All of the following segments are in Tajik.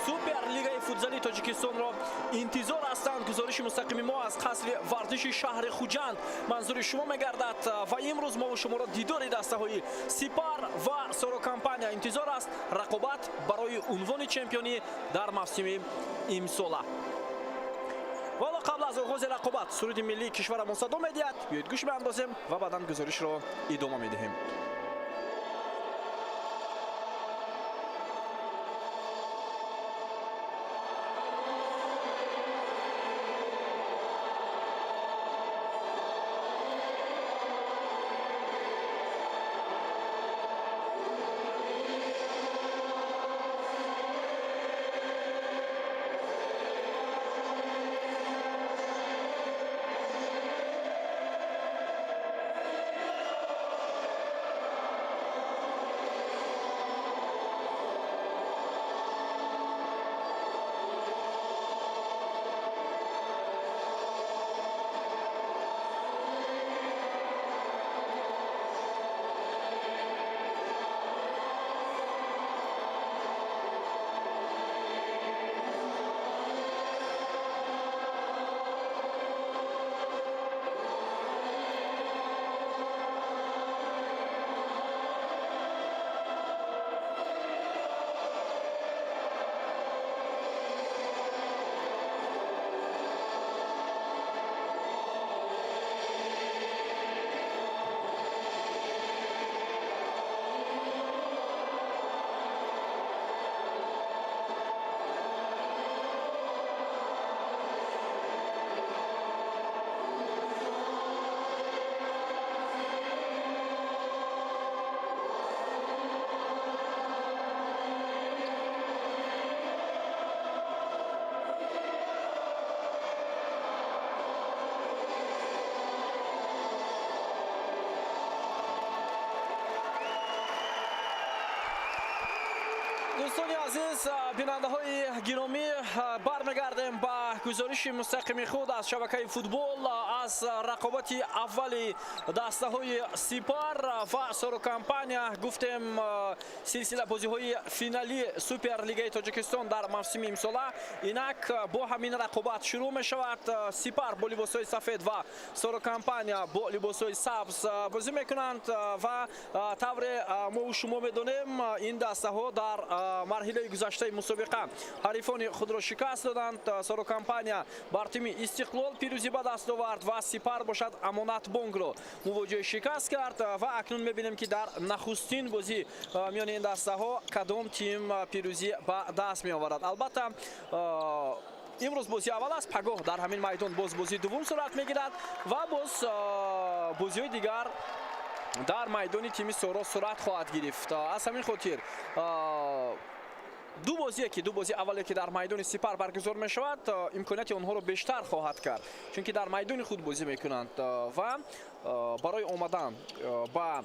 Суперлигаи футзали Тоҷикистонро интизор ҳастанд. Гузориши мустақими мо аз қасри варзиши шаҳри Хуҷанд манзури шумо мегардад ва имрӯз мо шуморо дидори дастаҳои Сипар ва Соро Компания интизор аст. Рақобат барои унвони чемпионӣ дар мавсими имсола. Ҳоло қабл аз оғози рақобат суруди миллии кишварамон садо медиҳад. Биёед, гӯш меандозем ва баъдан гузоришро идома медиҳем. Дӯстони азиз, бинандаҳои гиромӣ, бармегардем ба гузориши мустақими худ аз шабакаи футбол, аз рақобати аввали дастаҳои Сипар ва Соро Компания. Гуфтем, силсила бозиҳои финалии Суперлигаи Тоҷикистон дар мавсими имсола инак бо ҳамин рақобат шурӯъ мешавад. Сипар бо либосҳои сафед ва Соро Компания бо либосҳои сабз бозӣ мекунанд ва тавре мо шумо медонем, ин дастаҳо дар марҳилаи гузаштаи мусобиқа ҳарифони худро шикаст доданд. Соро Компания бар тими Истиқлол пирӯзӣ ба даст овард ва Сипар бошад, Амонатбонкро мувоҷиҳи шикаст кард. Ва акнун мебинем, ки дар нахустин бозӣ миёни ин дастаҳо кадом тим пирӯзӣ ба даст меоварад. Албатта, имрӯз бозии аввал аст, пагоҳ дар ҳамин майдон боз бозии дуввум сурат мегирад ва боз бозиҳои дигар дар майдони тими Соро сурат хоҳад гирифт. Аз ҳамин хотир ду бозие ки ду бозии аввале, ки дар майдони Сипар баргузор мешавад, имконияти онҳоро бештар хоҳад кард, чунки дар майдони худ бозӣ мекунанд ва барои омадан ба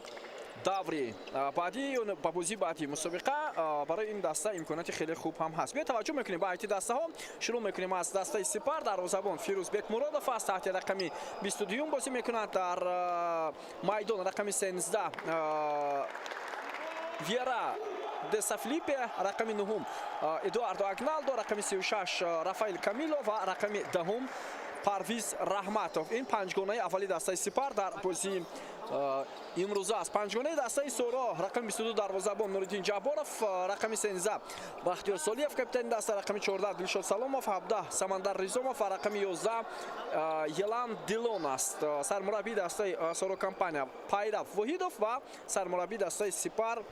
даври баъдӣ, ба бозии баъдии мусобиқа барои ин даста имконияти хеле хуб ҳам ҳаст. Биё, таваҷҷӯҳ мекунем ба ҳайати дастаҳо. Шурӯъ мекунем аз дастаи Сипар. Дарвозабон Фирӯз Бекмуродов аст, таҳти рақами 22-юм бозӣ мекунад. Дар майдон рақами 13 Вера Десафлипе, рақами нуҳум Эдуардо Агналдо, рақами 36 Рафаэл Камило ва рақами 10-ум Парвиз Раҳматов. Ин панҷгонаи аввали дастаи Сипар дар бозии имрӯза аст. Панҷгонаи дастаи Соро: рақами 22 дарвозабон Нуриддин Ҷабборов, рақами 13 Бахтиёр Солиев, капитани даста, рақами 14 Дилшод Саломов, 17 Самандар Ризомов ва рақами 11 Елан Дилон аст. Сармураббии дастаи Соро Компания Пайрав Воҳидов ва сармураббии дастаи Сипар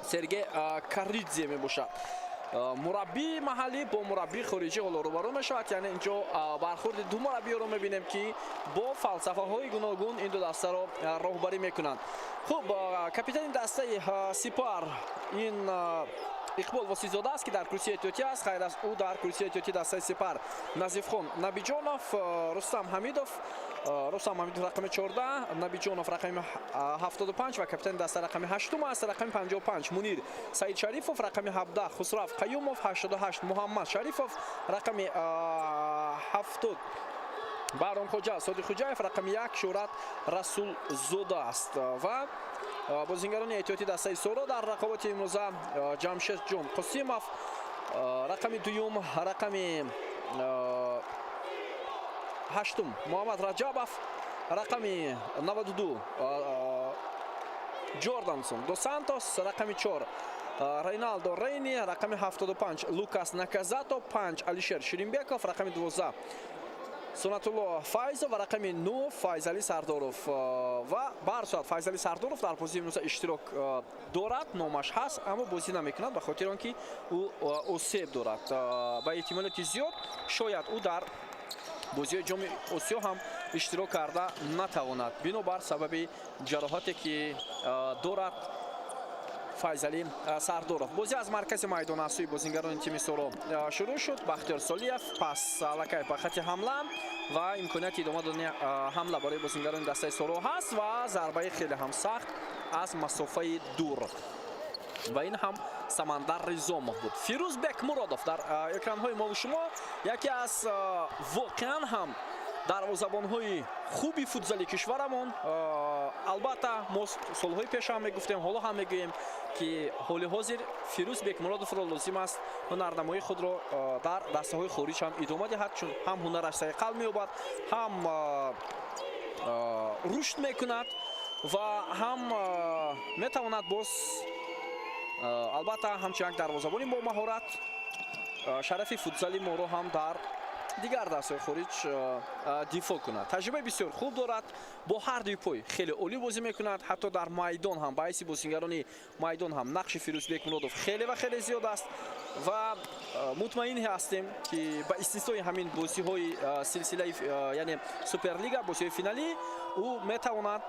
Сергей Каридзе мебошад. Мураббии маҳаллӣ бо мураббии хориҷӣ ҳоло рӯбарӯ мешавад, яъне инҷо бархурди ду мураббиёро мебинем, ки бо фалсафаҳои гуногун ин ду дастаро роҳбарӣ мекунанд. Хуб, капитани дастаи Сипар ин Иқбол Восизода аст, ки дар курсии эҳтиётӣ аст. Хайр аз ӯ дар курсии эҳтиётӣ дастаи Сипар Назифхон Набиҷонов, Рустам Ҳамидов, Рустам Ҳамидов рақами 14, Набиҷонов рақами 75 ва капитани даста рақами ҳаштум аст. Рақами 55 Мунир Саид Шарифов, рақами 17 Хусрав Қаюмов, 88 Муҳаммад Шарифов, рақами 70 Баҳромхоҷа Содиқхуҷаев, рақами 1 Шӯҳрат Расулзода аст. Ва бозингарони эҳтиётии дастаи Соро дар рақобати имрӯза Ҷамшедҷон Қосимов, Рақами дуюм, рақами ҳаштум Муҳаммад Раҷабов, рақами 92 Ҷордансон До Сантос, рақами 4 Рейналдо Рейни, рақами 75 Лукас Наказато, 5 Алишер Ширинбеков, рақами 12 Сунатулло Файзов ва рақами 9 Файзали Сардоров. Ва ба ҳар сурат, Файзали Сардоров дар бозии имрӯза иштирок дорад, номаш ҳаст, аммо бозӣ намекунад, ба хотири он ки ӯ осеб дорад. Ба эҳтимолияти зиёд, шояд ӯ дар бозиҳои Ҷоми Осиё ҳам иштирок карда натавонад, бинобар сабаби ҷароҳате, ки дорад Файзалӣ Сардоров. Бозӣ аз маркази майдон аз сӯи бозингарони тими Соро шурӯъ шуд. Бахтиёр Солиев пас аллакай ба хати ҳамла ва имконияти идома додани ҳамла барои бозингарони дастаи Соро ҳаст ва зарбаи хеле ҳам сахт аз масофаи дур, ва ин ҳам Самандар Ризомов буд. Фирӯз Бекмуродов дар экранҳои мову шумо, яке аз воқеан ҳам дарвозабонҳои хуби футзали кишварамон. Албатта, мо солҳои пеш ҳам мегуфтем, ҳоло ҳам мегӯем, ки ҳоли ҳозир Фирӯз Бекмуродовро лозим аст ҳунарнамоии худро дар дастаҳои хориҷ ҳам идома диҳад, чун ҳам ҳунараш сайқал меёбад, ҳам рушд мекунад ва ҳам метавонад боз, албатта, ҳамчун як дарвозабони бо маҳорат шарафи футзали моро ҳам дар дигар дастҳои хориҷ дифоъ кунад. Таҷрибаи бисёр хуб дорад, бо ҳар дуи пой хеле олӣ бозӣ мекунад. Ҳатто дар майдон ҳам, ба ҳайси бозингарони майдон ҳам нақши Фирӯз Бекмуродов хеле ва хеле зиёд аст ва мутмаин ҳастем, ки ба истиснои ҳамин бозиҳои силсилаи, яъне Суперлига, бозиҳои финалӣ, ӯ метавонад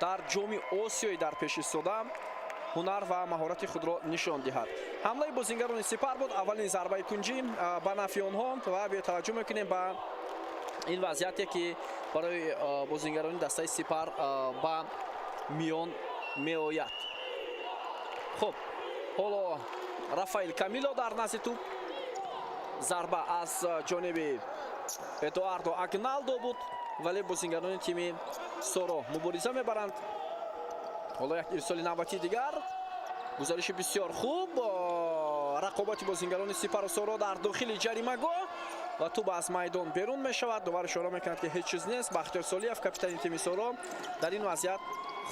дар Ҷоми Осиёи дар пеш истода ҳунар ва маҳорати худро нишон диҳад. Ҳамлаи бозингарони Сипар буд, аввалин зарбаи кунҷӣ ба нафъи онҳо ва бетаваҷҷӯҳ мекунем ба ин вазъияте, ки барои бозингарони дастаи Сипар ба миён меояд. Хуб, ҳоло Рафаил Камило дар назди туп. Зарба аз ҷониби Эдуардо Агналдо буд, вале бозингарони тими Соро мубориза мебаранд. Ҳоло як ирсоли навбатии дигар, гузариши бисёр хуб, рақобати бозингарони Сипару Соро дар дохили ҷаримагоҳ ва туп аз майдон берун мешавад. Довар ишора мекунад, ки ҳеҷ чиз нест. Бахтиёр Солиев, капитани тими Соро, дар ин вазъият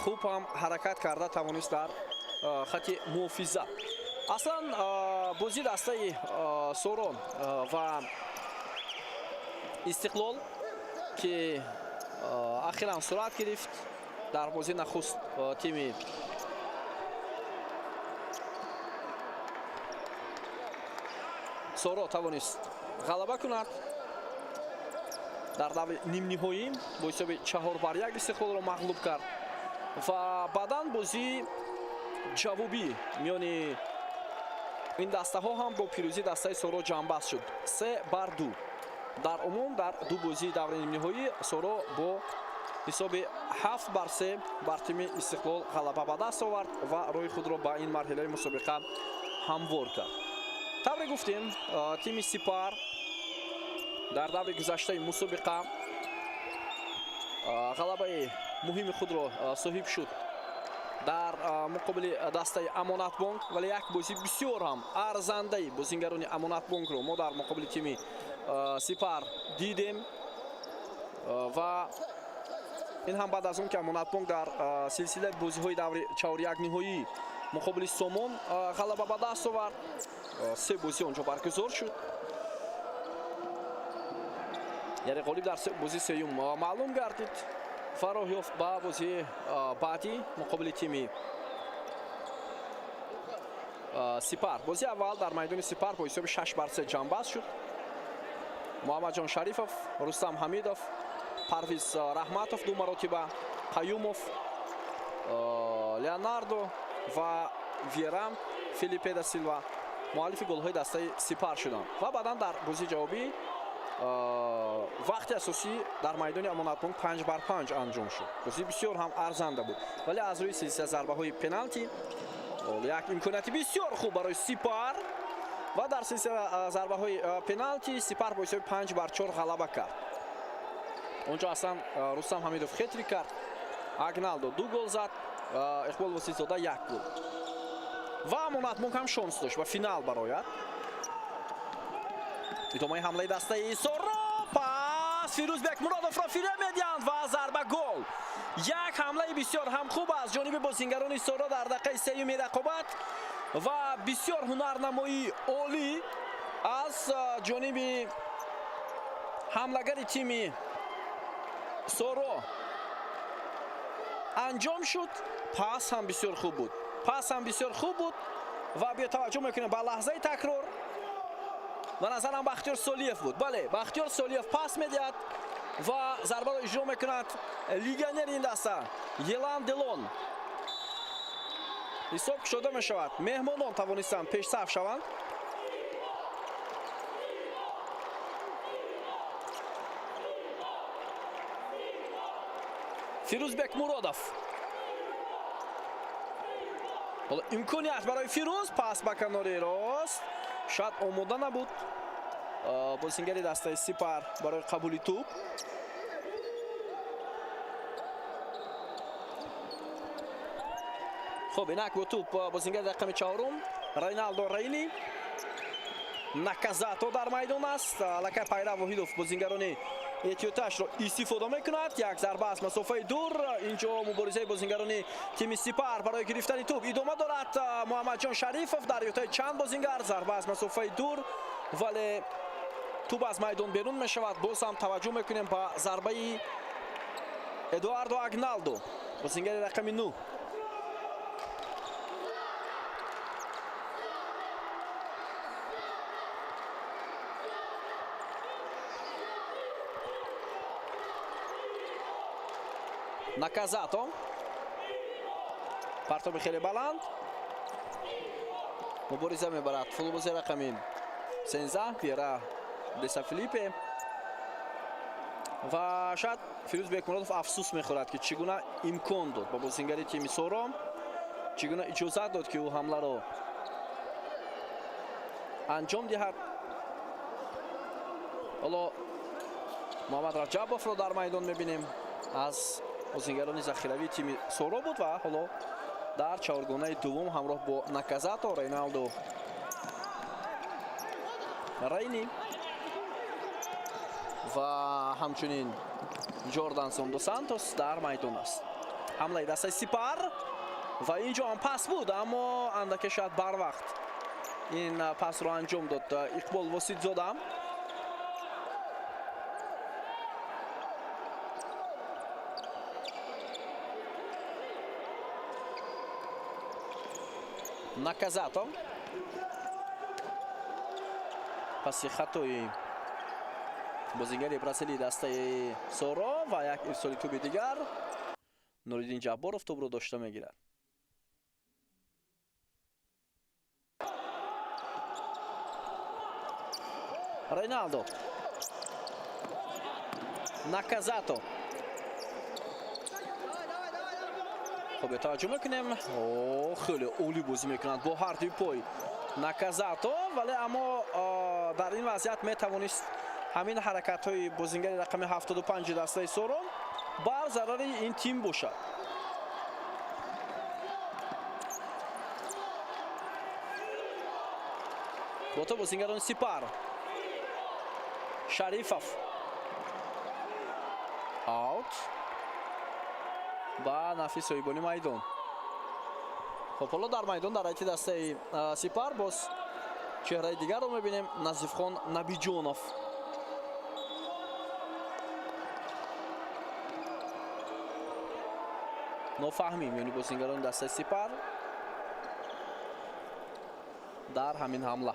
хуб ҳам ҳаракат карда тавонист дар хати муҳофиза. Аслан, бозии дастаи Соро ва Истиқлол, ки ахиран сурат гирифт, дар бозии нахуст тими Соро тавонист ғалаба кунад. Дар даври нимниҳоӣ бо ҳисоби 4-1 Истиқлолро мағлуб кард ва баъдан бозии ҷавобӣ миёни ин дастаҳо ҳам бо пирӯзии дастаи Соро ҷамъбаст шуд, 3-2. Дар умум, дар ду бозии даври нимниҳоӣ Соро бо ҳисоби 7-3 бар тими Истиқлол ғалаба ба даст овард ва роҳи худро ба ин марҳилаи мусобиқа ҳамвор кард. Тавре гуфтем, тими Сипар дар даври гузаштаи мусобиқа ғалабаи муҳими худро соҳиб шуд дар муқобили дастаи Амонатбонк, вале як бозӣ бисёр ҳам арзандаи бозингарони Амонатбонкро мо дар муқобили тими Сипар дидем ва ин ҳам баъд аз он ки Амонатбонк дар силсилаи бозиҳои даври чорякниҳоӣ муқобили Сомон ғалаба ба даст овард. Се бозӣ онҷо баргузор шуд, яъне ғолиб дар бозии сеюм маълум гардид ва роҳ ёфт ба бозии баъдӣ муқобили тими Сипар. Бозии аввал дар майдони Сипар бо ҳисоби 6-3 ҷамъбаст шуд. Муҳаммадҷон Шарифов, Рустам Ҳамидов, Парвиз Раҳматов ду маротиба, Қаюмов, Леонардо ва Вера Филипе да Силва муаллифи голҳои дастаи Сипар шуданд ва баъдан дар бозии ҷавобӣ вақти асосӣ дар майдони Амонатбонк 5-5 анҷом шуд. Бозӣ бисёр ҳам арзанда буд, вале аз рӯи силсила зарбаҳои пеналти, як имконияти бисёр хуб барои Сипар, ва дар силсила зарбаҳои пеналти Сипар бо ҳисоби 5-4 ғалаба кард. Онҷо аслан Рустам Ҳамидов хетрик кард, Агналдо ду гол зад, Иқбол Воситзода як гол ва Амонатбонк ҳам шонс дошт ба финал барояд. Идомаи ҳамлаи дастаи Соро, пас Фирӯзбек Муродовро фиреб медиҳанд ва зарба гол. Як ҳамлаи бисёр ҳам хуб аз ҷониби бозингарони Соро дар дақиқаи сеюми рақобат ва бисёр ҳунарнамоии олӣ аз ҷониби ҳамлагари тими Соро анҷом шуд. Пас ҳам бисёр хуб буд, пас ҳам бисёр хуб буд ва биё таваҷҷӯҳ мекунем ба лаҳзаи такрор. Ба назарам Бахтиёр Солиев буд. Бале, Бахтиёр Солиев пас медиҳад ва зарбаро иҷро мекунад легионери ин даста Елан Делон. Ҳисоб кушода мешавад. Меҳмонон тавонистанд пешсаф шаванд. Фирӯзбек Муродов. Ҳоло имконият барои Фирӯз, пас ба канори рост. Шояд омода набуд бозингари дастаи Сипар барои қабули тӯб. Хуб, инак бо тӯб бозингари рақами чаҳорум Рейналдо Рейни. Наказато дар майдон аст. Аллакай Пайрав Воҳидов бозингарони эҳтиёташро истифода мекунад. Як зарба аз масофаи дур. Инҷо муборизаи бозингарони тими Сипар барои гирифтани тӯб идома дорад. Муҳаммадҷон Шарифов дар иҳотаи чанд бозингар, зарба аз масофаи дур, вале тӯб аз майдон берун мешавад. Боз ҳам таваҷҷӯҳ мекунем ба зарбаи Эдуардо Агналдо, бозингари рақами 9. Наказато. Партоби хеле баланд. Мубориза мебарад футболбози рақами 13 Пьера Деса Филиппе. Ва шояд Фирӯз Бекмуродов афсӯс мехӯрад, ки чӣ гуна имкон дод ба бозингари тими Соро, чӣ гуна иҷозат дод, ки ӯ ҳамларо анҷом диҳад. Ҳоло Муҳаммад Раҷабовро дар майдон мебинем, аз бозингарони захиравии тими Соро буд ва ҳоло дар чаҳоргонаи дуввум ҳамроҳ бо Наказато, Рейналдо Рейни ва ҳамчунин Ҷордансон до Сантос дар майдон аст. Ҳамлаи дастаи Сипар ва инҷо ҳам пас буд, аммо андаке шояд барвақт ин пасро анҷом дод Иқбол Воситзода. Наказато. Паси хатои бозингари бразилии дастаи Соро ва як ирсоли тӯби дигар. Нуриддин Ҷабборов тӯбро дошта мегирад. Рейналдо. Наказато. Хуб, таваҷҷӯҳ мекунем. Хеле олӣ бозӣ мекунад бо ҳар дуи пой Наказато, вале аммо дар ин вазъият метавонист ҳамин ҳаракатҳои бозингари рақами 75 дастаи Соро бар зарари ин тим бошад. Бо то бозингарони Сипар. Шарифов. Аут. Ба нафи соҳибони майдон. Хоб, ҳоло дар майдон дар ҳайати дастаи Сипар боз чеҳраи дигарро мебинем, Назифхон Набиҷонов. Нофаҳмӣ миёни бозингарони дастаи Сипар дар ҳамин ҳамла.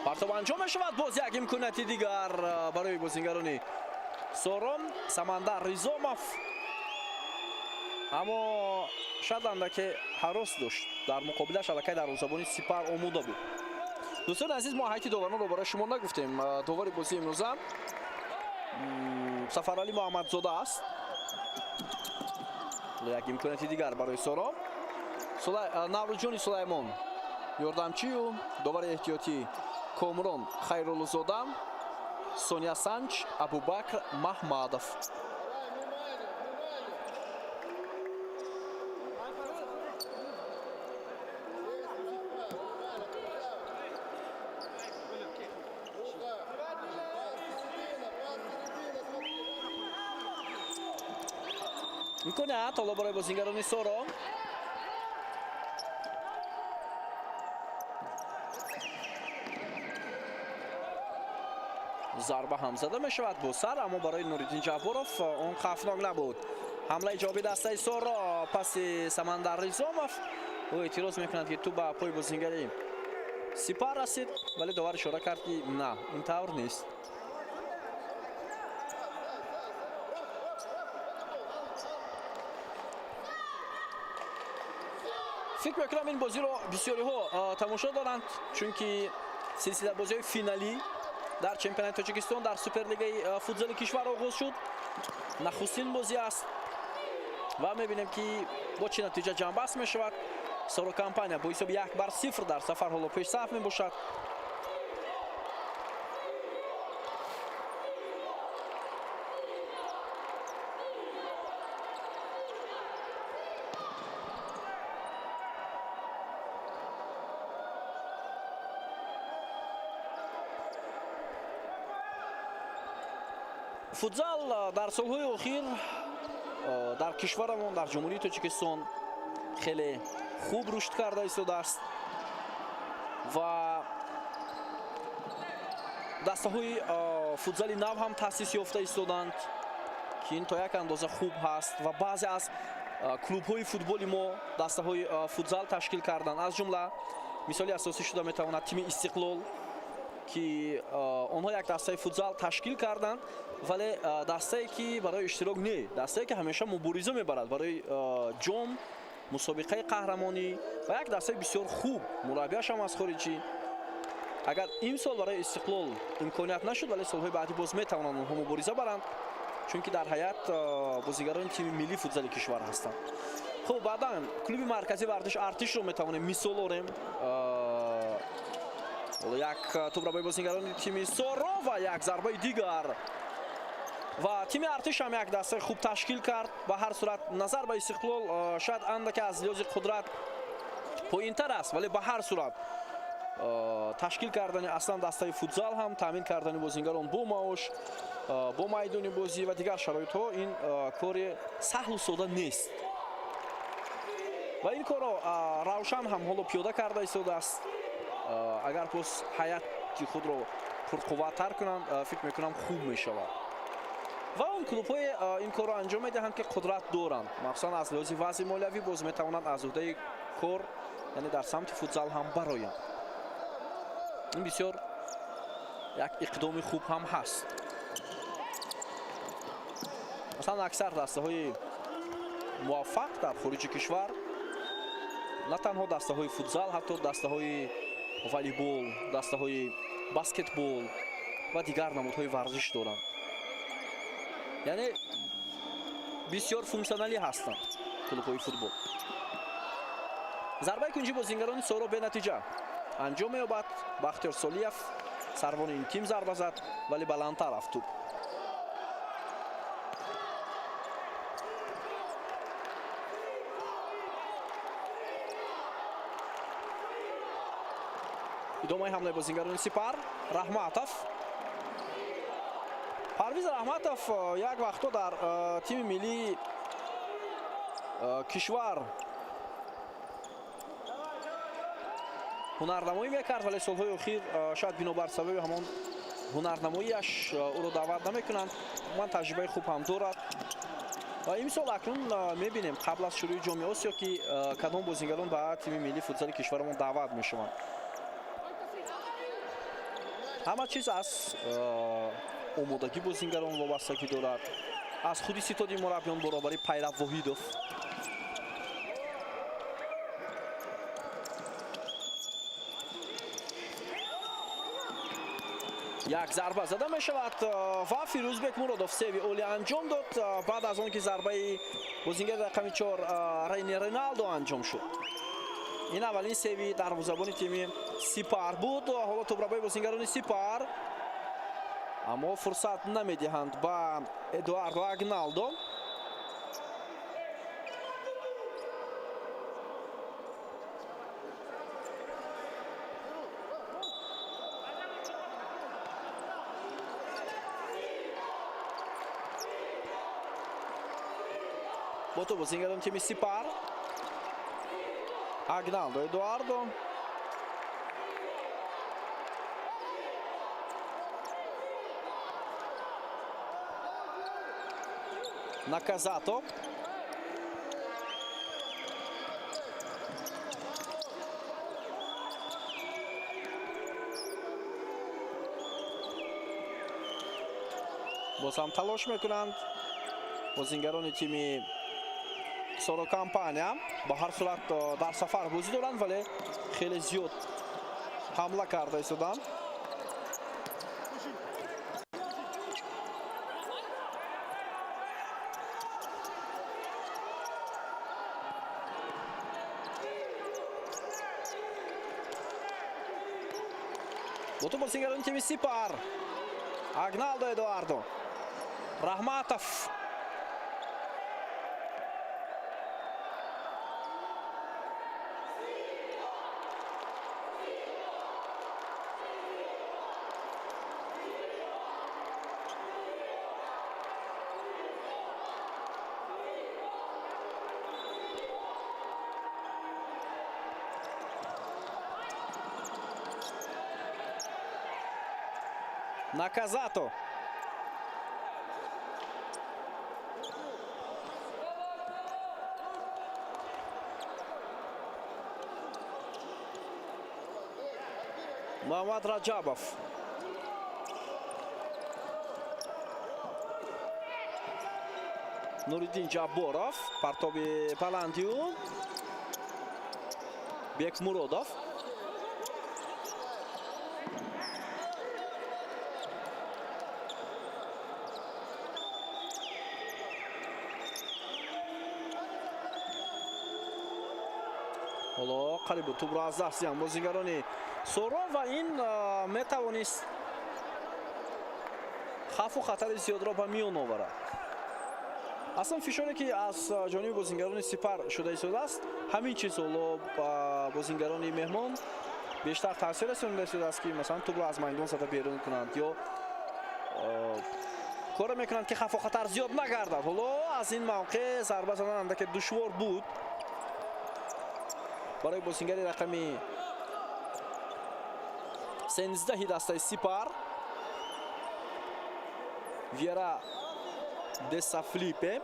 Партоб анҷом мешавад. Боз як имконияти дигар барои бозингарони Сорон. Самандар Ризомов, аммо шояд андаке ҳарос дошт дар муқобилаш, аллакай дарвозабони Сипар омода буд. Дӯстони азиз, мо ҳайати доваронро барои шумо нагуфтем. Довари бозии имрӯза Сафаралӣ Муҳаммадзода аст. Як имконияти дигар барои Соро. Наврӯзҷони Сулаймон ёрдамчию, довари эҳтиётӣ Комрон Хайруллозода, Соня Санч, Абубакр Маҳмадов. Имконият ҳоло барои бозингарони Соро. Зарба ҳам зада мешавад бо сар, аммо барои Нуриддин Ҷабборов он хавфнок набуд. Ҳамлаи ҷавоби дастаи Соро, паси Самандар Ризомов. Ӯ эътироз мекунад, ки тӯп ба пои бозингари Сипар расид, вале довар ишора кард, ки на, ин тавр нест. Фикр мекунам, ин бозиро бисёриҳо тамошо доранд, чунки силсилабозиҳои финалӣ дар чемпионати Тоҷикистон дар суперлигаи футзали кишвар оғоз шуд. Нахустин бозӣ аст ва мебинем, ки бо чӣ натиҷа ҷамъбаст мешавад. Соро компания бо ҳисоби 1-0 дар сафар ҳоло пешсаф мебошад. Футзал дар солҳои охир дар кишварамон, дар Ҷумҳурии Тоҷикистон, хеле хуб рушд карда истодааст ва дастаҳои футзали нав ҳам таъсис ёфта истоданд, ки ин то як андоза хуб ҳаст, ва баъзе аз клубҳои футболи мо дастаҳои футзал ташкил карданд. Аз ҷумла мисоли асосӣ шуда метавонад тими Истиқлол, ки онҳо як дастаи футзал ташкил карданд, вале дастае, ки барои иштирок не, дастае, ки ҳамеша мубориза мебарад барои ҷом, мусобиқаи қаҳрамонӣ, ва як дастаи бисёр хуб, мураббияш ҳам аз хориҷӣ. Агар имсол барои Истиқлол имконият нашуд, вале солҳои баъдӣ боз метавонанд онҳо мубориза баранд, чунки дар ҳайат бозигарони тими миллии футзали кишвар ҳастанд. Хуб, баъдан клуби марказии варзиш Артишро метавонем мисол орем. Як тӯбрабои бозигарони тими Соро ва як зарбаи дигар, ва тими Артиш ҳам як дастаи хуб ташкил кард. Ба ҳар сурат, назар ба Истиқлол шояд андаке аз лиҳози қудрат поинтар аст, вале ба ҳар сурат ташкил кардани аслан дастаи футзал ҳам, таъмин кардани бозингарон бо маош, бо майдони бозӣ ва дигар шароитҳо, ин кори саҳлу сода нест ва ин корро Равшан ҳам ҳоло пиёда карда истодааст. Агар боз ҳайати худро пурқувваттар кунанд, фикр мекунам, хуб мешавад. Ва он клубҳое ин корро анҷом медиҳанд, ки қудрат доранд, махсусан аз лиҳози вазъи молиявӣ, боз метавонанд аз уҳдаи кор, яъне дар самти футзал ҳам бароянд. Ин бисёр як иқдоми хуб ҳам ҳаст. Масалан, аксар дастаҳои муваффақ дар хориҷи кишвар на танҳо дастаҳои футзал, ҳатто дастаҳои волейбол, дастаҳои баскетбол ва дигар намудҳои варзиш доранд, яъне бисёр функсионалӣ ҳастанд клубҳои футбол. Зарбаи кунҷи бозингарони Соро бенатиҷа анҷом меёбад. Бахтиёр Солиев, сарвони ин тим, зарба зад, вале баландтар рафт тӯб. Идомаи ҳамлаи бозингарони Сипар. Раҳматов, Парвиз Раҳматов як вақтҳо дар тими миллии кишвар ҳунарнамоӣ мекард, вале солҳои охир шояд бинобар сабаби ҳамон ҳунарнамоиаш ӯро даъват намекунанд. Ман таҷрибаи хуб ҳам дорад ва имсол акнун мебинем, қабл аз шурӯи Ҷоми Осиё, ки кадом бозингарон ба тими миллии футзали кишварамон даъват мешаванд. Ҳама чиз аз омодагӣ бозингарон вобастагӣ дорад, аз худи ситоди мураббиён баробари Пайрав Воҳидов. Як зарба зада мешавад ва Фирӯзбек Муродов сейви олӣ анҷом дод, баъд аз он ки зарбаи бозингари рақами 4 Рейни Реналдо анҷом шуд. Ин аввалин сейви дарвозабони тими Сипар буд. Ҳоло тӯбрабои бозингарони Сипар, аммо фурсат намедиҳанд ба Эдуардо Агналдо. Бо тӯб бозингарони тими Сипар. Агналдо Эдуардо. Наказато. Боз ҳам талош мекунанд бозингарони тими Соро Компания. Ба ҳар сурат дар сафар бозӣ доранд, вале хеле зиёд ҳамла карда истоданд. Бо тӯб бозингарони тими Сипар. Агналдо Эдуардо. Раҳматов. Наказато. Муҳаммад Раҷабов. Нуриддин Ҷабборов. Партоби баландиу. Бекмуродов. Ҳоло қариб тӯбро аз даст диҳанд бозингарони Соро ва ин метавонист хавфу хатари зиёдро ба миён оварад. Аслан фишоре ки аз ҷониби бозингарони Сипар шуда истодааст, ҳамин чиз ҳоло ба бозингарони меҳмон бештар таъсир расонида истодааст, ки масалан тӯбро аз майдон зада берун кунанд ё коре мекунанд, ки хавфу хатар зиёд нагардад. Ҳоло аз ин мавқеъ зарба задан андаке душвор буд барои бозингари рақами 13 дастаи Сипар Вера Десафлипе.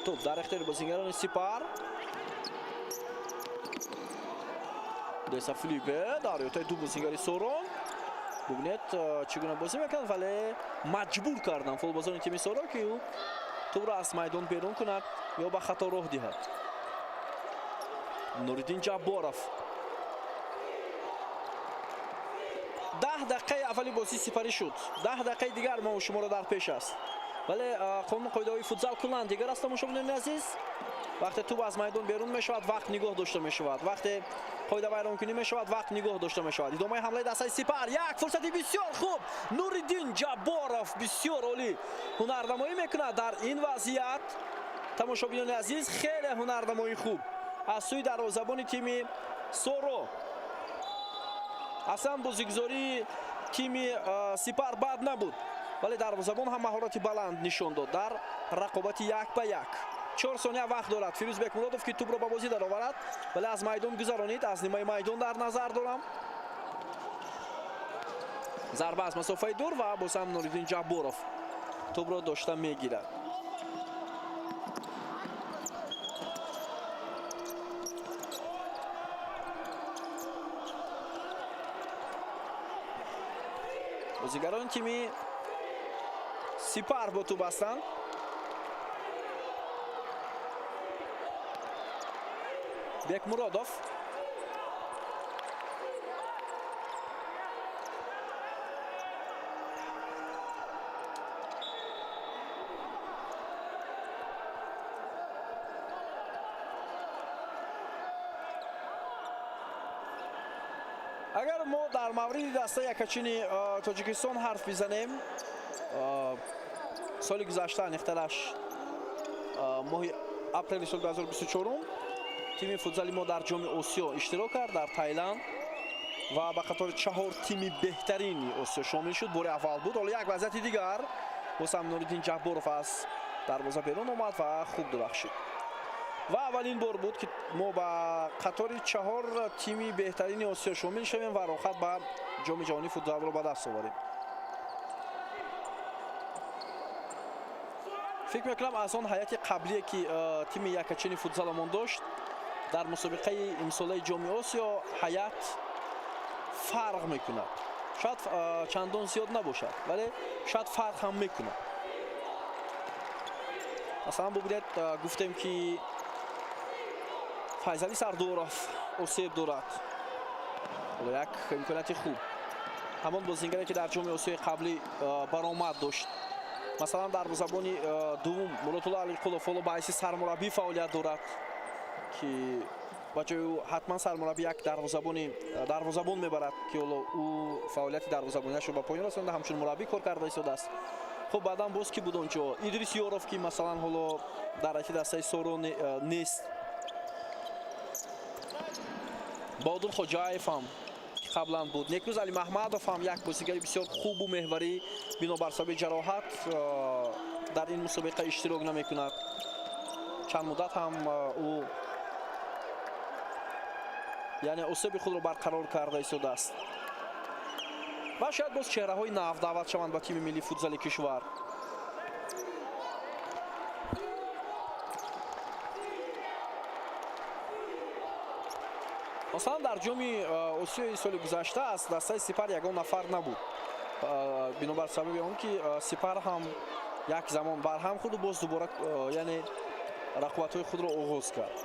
Тӯб дар ихтиёри бозингарони Сипар. Десафлипе дар ҳиётаи ду бозингари Сорон. Бубинед, чӣ гуна бозӣ мекунад, вале маҷбур карданд футболбозони тими Соро, ки ӯ тӯбро аз майдон берун кунад ё ба хато роҳ диҳад. Нуриддин Ҷабборов. 10 дақиқаи аввали бозӣ сипарӣ шуд. 10 дақиқаи дигар мо шуморо дар пеш аст. Вале қонуну қоидаҳои футзал куллан дигар аст, тамошобинони азиз. Вақте тӯб аз майдон берун мешавад, вақт нигоҳ дошта мешавад. Вақте қоида вайронкунӣ мешавад, вақт нигоҳ дошта мешавад. Идомаи ҳамлаи дастаи Сипар. Як фурсати бисёр хуб. Нуриддин Ҷабборов бисёр олӣ ҳунарнамоӣ мекунад дар ин вазъият. Тамошобинони азиз, хеле ҳунарнамоии хуб аз сӯи дарвозабони тими Соро. Аслан бозигузории тими Сипар бад набуд, вале дарвозабон ҳам маҳорати баланд нишон дод дар рақобати як ба як. 4 сония вақт дорад Фирӯз Бекмуродов, ки тӯбро ба бозӣ дароварад, вале аз майдон гузаронид. Аз нимаи майдон дар назар дорам. Зарба аз масофаи дур ва боз ҳам Нуриддин Ҷабборов тӯбро дошта мегирад. Бозигарони тими Сипар бо тӯб ҳастанд. Бекмуродов. Агар мо дар мавриди дастаи якачини Тоҷикистон ҳарф бизанем, соли гузашта, аниқтараш моҳи Апрели соли 2024 тими футзали мо дар Ҷоми Осиё иштирок кард дар Таиланд ва ба қатори 4 тими беҳтарини Осиё шомил шуд. Бори аввал буд. Ҳоло як вазъияти дигар, боз ҳам Нуриддин Ҷабборов аз дарвоза берун омад ва хуб дурахшид. Ва аввалин бор буд, ки мо ба қатори 4 тими беҳтарини Осиё шомил шавем ва роҳхат ба Ҷоми ҷаҳонии футзалро ба даст оварем. Фикр мекунам, аз он ҳайати қаблие, ки тими якачини футзаламон дошт, дар мусобиқаи имсолаи Ҷоми Осиё ҳайат фарқ мекунад. Шояд чандон зиёд набошад, вале шояд фарқ ҳам мекунад. Масалан, бубинед, гуфтем, ки Файзали Сардоров осеб дорад. Ҳоло як имконияти хуб, ҳамон бозингаре, ки дар Ҷоми Осиёи қаблӣ баромад дошт. Масалан, дарвозабони дуввум Муродулло Алиқулов ҳоло ба ҳайси сармураббӣ фаъолият дорад, ки ба ҷои ӯ ҳатман сармураббӣ як дарвозабон мебарад, ки ҳоло ӯ фаъолияти дарвозабониашро ба поён расонда, ҳамчун мураббӣ кор карда истодааст. Хуб, баъдан боз ки буд онҷо? Идрис Ёров, ки масалан ҳоло дар ҳайати дастаи Соро нест. Баҳодур Хоҷаев ҳам, ки қаблан буд. Некрӯз Алимаҳмадов ҳам як бозигари бисёр хубу меҳварӣ, бинобар сабаби ҷароҳат дар ин мусобиқа иштирок намекунад. Чанд муддат ҳам ӯ, яъне, осеби худро барқарор карда истодааст. Ва шояд боз чеҳраҳои нав даъват шаванд ба тими миллии футзали кишвар. Масалан, дар Ҷоми Осиёи соли гузашта аз дастаи Сипар ягон нафар набуд, бинобар сабаби он ки Сипар ҳам як замон барҳам хӯрду, боз дубора, яъне, рақобатҳои худро оғоз кард.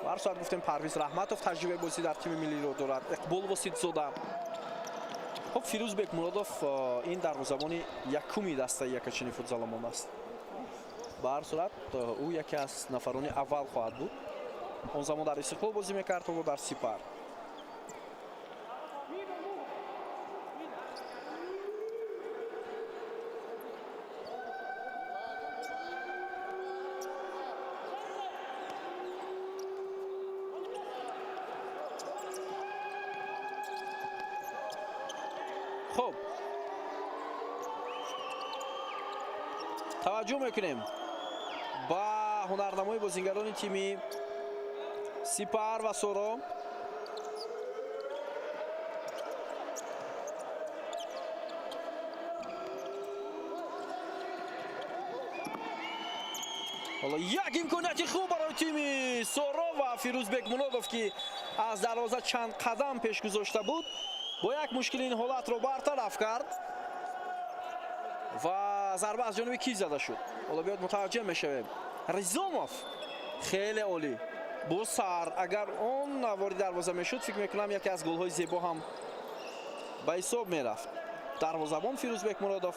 Ҳар соат гуфтем, Парвиз Раҳматов таҷрибаи бозӣ дар тими миллиро дорад, Иқбол Воситзода. Хуб, Фирӯз Бекмуродов ин дарвозабони якуми дастаи якачини футзаламон аст. Ба ҳар сурат, ӯ яке аз нафарони аввал хоҳад буд. Он замон дар Истиқлол бозӣ мекард, ҳоло дар Сипар. Хуб, таваҷҷӯҳ мекунем ба ҳунарнамои бозингарони тими Сипар ва Соро. Ҳоло як имконияти хуб барои тими Соро ва Фирӯз Бекмуродов, ки аз дарвоза чанд қадам пеш гузошта буд, бо як мушкили ин ҳолатро бартараф кард. Ва зарба аз ҷониби кӣ зада шуд? Ҳоло биёд мутаваҷҷеҳ мешавем. Ризомов, хеле олӣ бо сар. Агар он вориди дарвоза мешуд, фикр мекунам, яке аз голҳои зебо ҳам ба ҳисоб мерафт. Дарвозабон Фирӯз Бекмуродов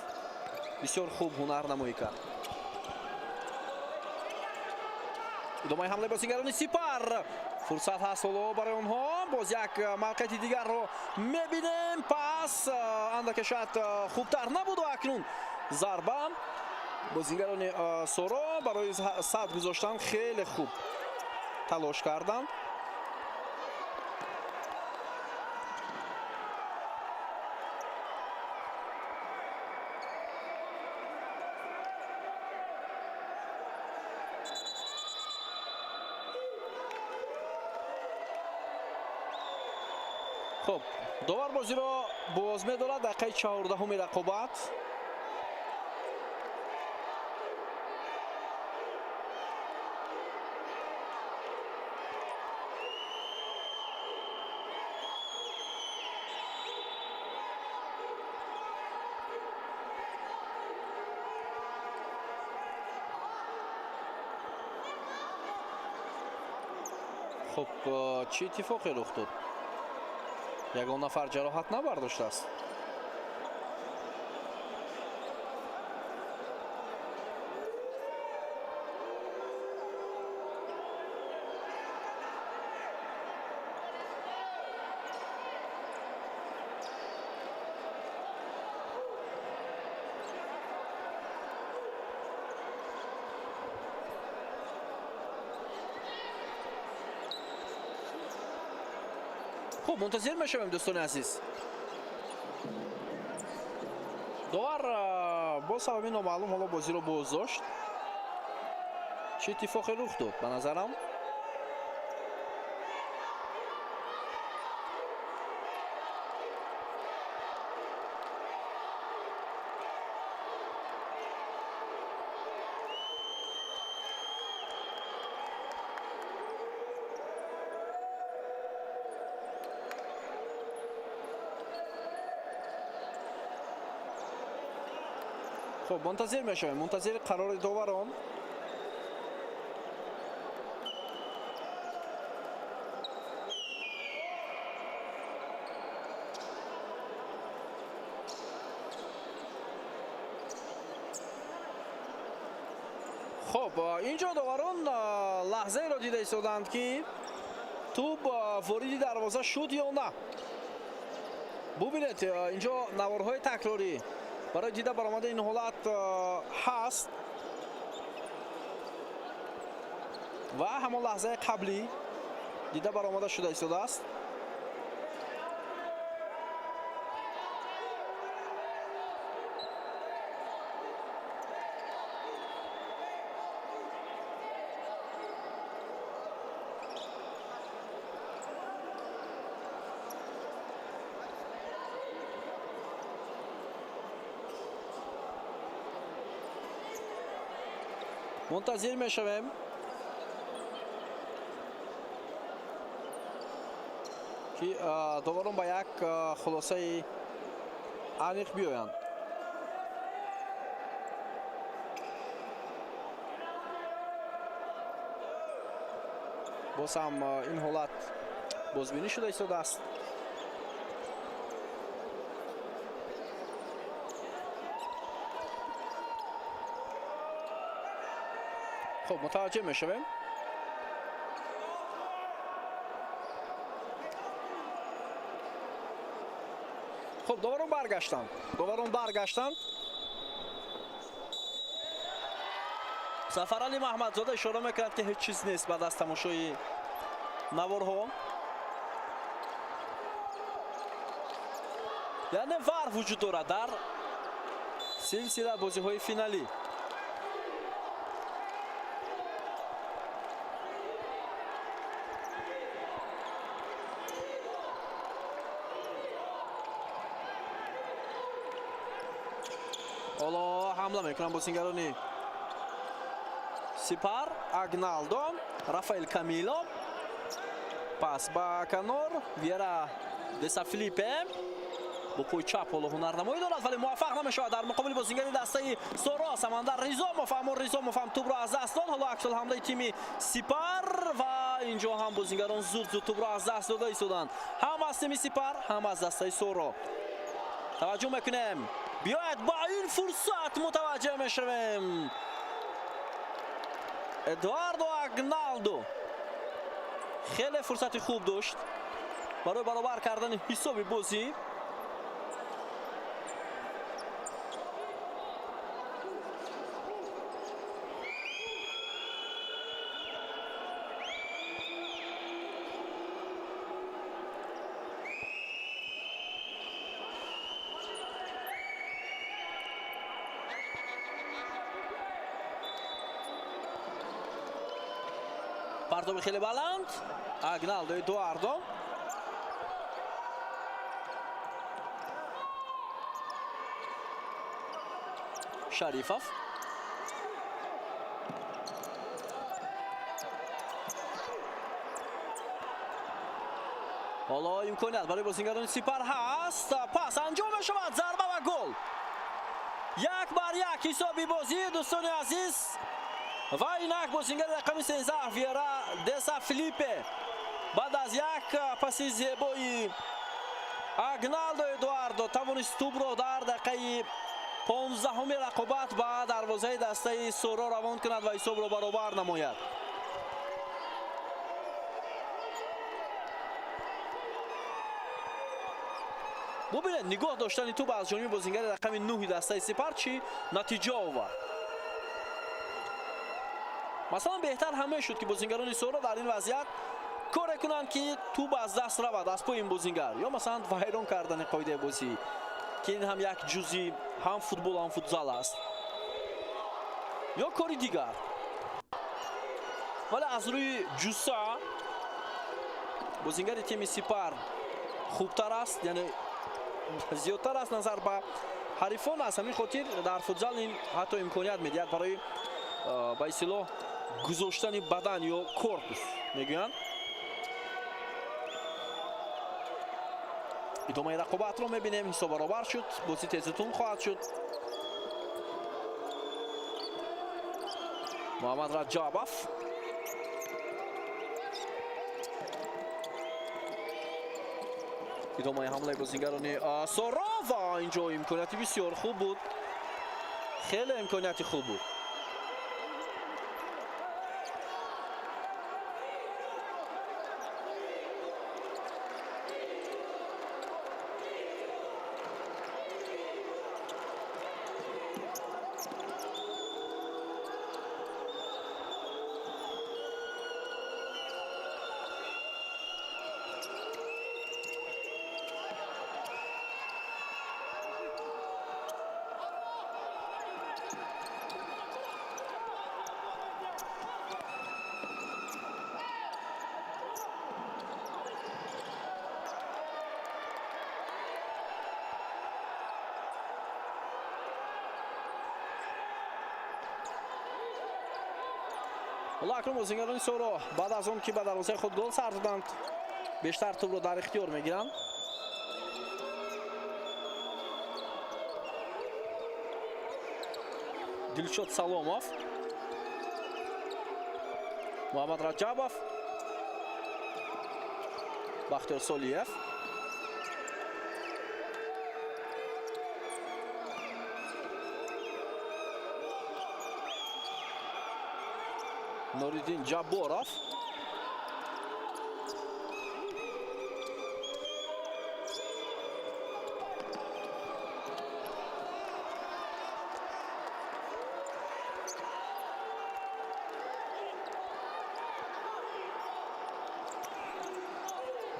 бисёр хуб ҳунарнамоӣ кард. Идомаи ҳамлаи бозингарони Сипар. Фурсат ҳаст ҳоло барои онҳо. Боз як мавқеияти дигарро мебинем. Пас андаке шояд хубтар набуду акнун зарба. Бозингарони Соро барои сад гузоштан хеле хуб талош карданд. Хуб, довар бозиро боз медорад. Дақиқаи 14-уми рақобат. Хуб, чӣ иттифоқе рух дод? Ягон нафар ҷароҳат набардоштааст. Хуб, мунтазир мешавем, дӯстони азиз. Довар бо сабаби номаълум ҳоло бозиро боздошт. Чӣ иттифоқе рух дод, ба назарам? Хуб, мунтазир мешавем, мунтазири қарори доварон. Хуб, инҷо доварон лаҳзаеро дида истоданд, ки тӯб вориди дарвоза шуд ё на. Бубинед, инҷо наворҳои такрорӣ барои дида баромада ин ҳолат ҳаст ва ҳамон лаҳзаи қаблӣ дида баромада шуда истодааст. Мунтазир мешавем. Ки доварон ба як хулосаи аниқ биёянд. Боз ҳам ин ҳолат бозбинӣ шуда истодааст. Хуб, мутаваҷҷеҳ мешавем. Хуб, доварон баргаштанд. Доварон баргаштанд. Сафарали Маҳмадзода ишора мекунад, ки ҳеҷ чиз нест баъд аз тамошои наворҳо. Яъне вар вуҷуд дорад дар силсила бозиҳои финалӣ. Ҳоло ҳамла мекунанд бозингарони Сипар. Агналдо, Рафаэл Камило, пас ба канор, Вера Деса Филиппе бо пои чап ҳоло ҳунарнамоӣ дорад, вале муваффақ намешавад дар муқобили бозингари дастаи Соро Самандар Ризомов. Аммо Ризомов ҳам тӯбро аз даст дод. Ҳоло аксулҳамлаи тими Сипар ва инҷо ҳам бозингарон зуд-зуд тӯбро аз даст дода истоданд, ҳам аз тими Сипар, ҳам аз дастаи Соро. Таваҷҷӯҳ мекунем. Биёяд, ба ин фурсат мутаваҷҷеҳ мешавем. Эдуардо Агналдо хеле фурсати хуб дошт барои баробар кардани ҳисоби бозӣ. Партоби хеле баланд. Агналдо Эдуардо. Шарифов. Ҳоло имконият барои бозингарони Сипар ҳаст. Пас анҷом мешавад, зарба ва гол. 1-1 ҳисоби бозӣ, дӯстони азиз. Ва инак бозингари рақами 13 Вера Деса Филиппе баъд аз як паси зебои Агналдо Эдуардо тавонист тӯбро дар дақиқаи 15-уми рақобат ба дарвозаи дастаи Соро равон кунад ва ҳисобро баробар намояд. Бубинед, нигоҳ доштани тӯб аз ҷониби бозингари рақами 9 дастаи Сипар чӣ натиҷа овард. Масалан, беҳтар ҳам мешуд, ки бозингарони Соро дар ин вазъият Коре кунанд, ки тӯб аз даст равад аз пои ин бозингар, ё масалан вайрон кардани қоидаи бозӣ, ки ин ҳам як ҷузъи ҳам футбол, ҳам футзал аст, ё кори дигар. Вале аз рӯи ҷусса бозингари тими Сипар хубтар аст, яъне зиёдтар аст назар ба ҳарифон. Аз ҳамин хотир дар футзал ин ҳатто имконият медиҳад барои ба истилоҳ гузоштани бадан ё корпус мегӯянд. Идомаи рақобатро мебинем. Ҳисоб баробар шуд, бозӣ тезутун хоҳад шуд. Муҳаммад Раҷабов. Идомаи ҳамлаи бозингарони Соро ва инҷо имконияти бисёр хуб буд, хеле имконияти хуб буд. Ҳоло акнун бозингарони Соро баъд аз он ки ба дарвозаи худ гол сар доданд, бештар тӯбро дар ихтиёр мегиранд. Дилшод Саломов, Муҳаммад Раҷабов, Бахтиёр Солиев. Нуриддин Ҷабборов.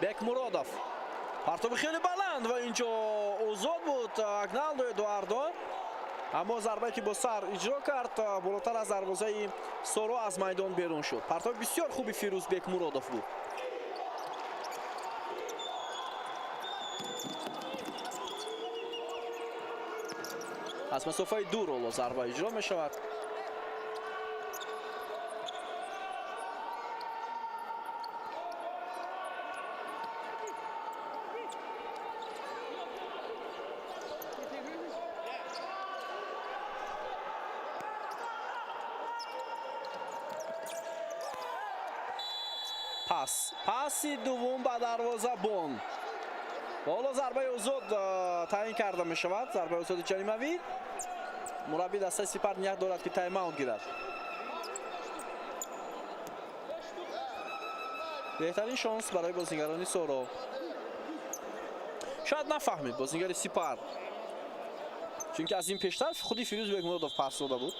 Бекмуродов. Партоби хеле баланд ва инҷо озод буд Агналдо Эдуардо, аммо зарбае ки бо сар иҷро кард, болотар аз дарвозаи Соро аз майдон берун шуд. Партоби бисёр хуби Фирӯз Бекмуродов буд. Аз масофаи дур ҳоло зарба иҷро мешавад. Пас, паси дуввум ба дарвозабон. Ҳоло зарбаи озод таъин карда мешавад, зарбаи озоди ҷаримавӣ. Мураббии дастаи Сипар ният дорад, ки тайм-аут гирад. Беҳтарин шонс барои бозингарони Соро. Шояд нафаҳмид бозингари Сипар, чунки аз ин пештар худи Фирӯз Бекмуродов пас дода буд.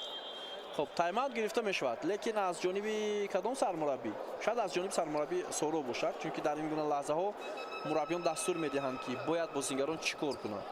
Хуб, тайм-аут гирифта мешавад, лекин аз ҷониби кадом сармураббӣ? Шояд аз ҷониби сармураббии Соро бошад, чунки дар ин гуна лаҳзаҳо мураббиён дастур медиҳанд, ки бояд бозингарон чӣ кор кунанд.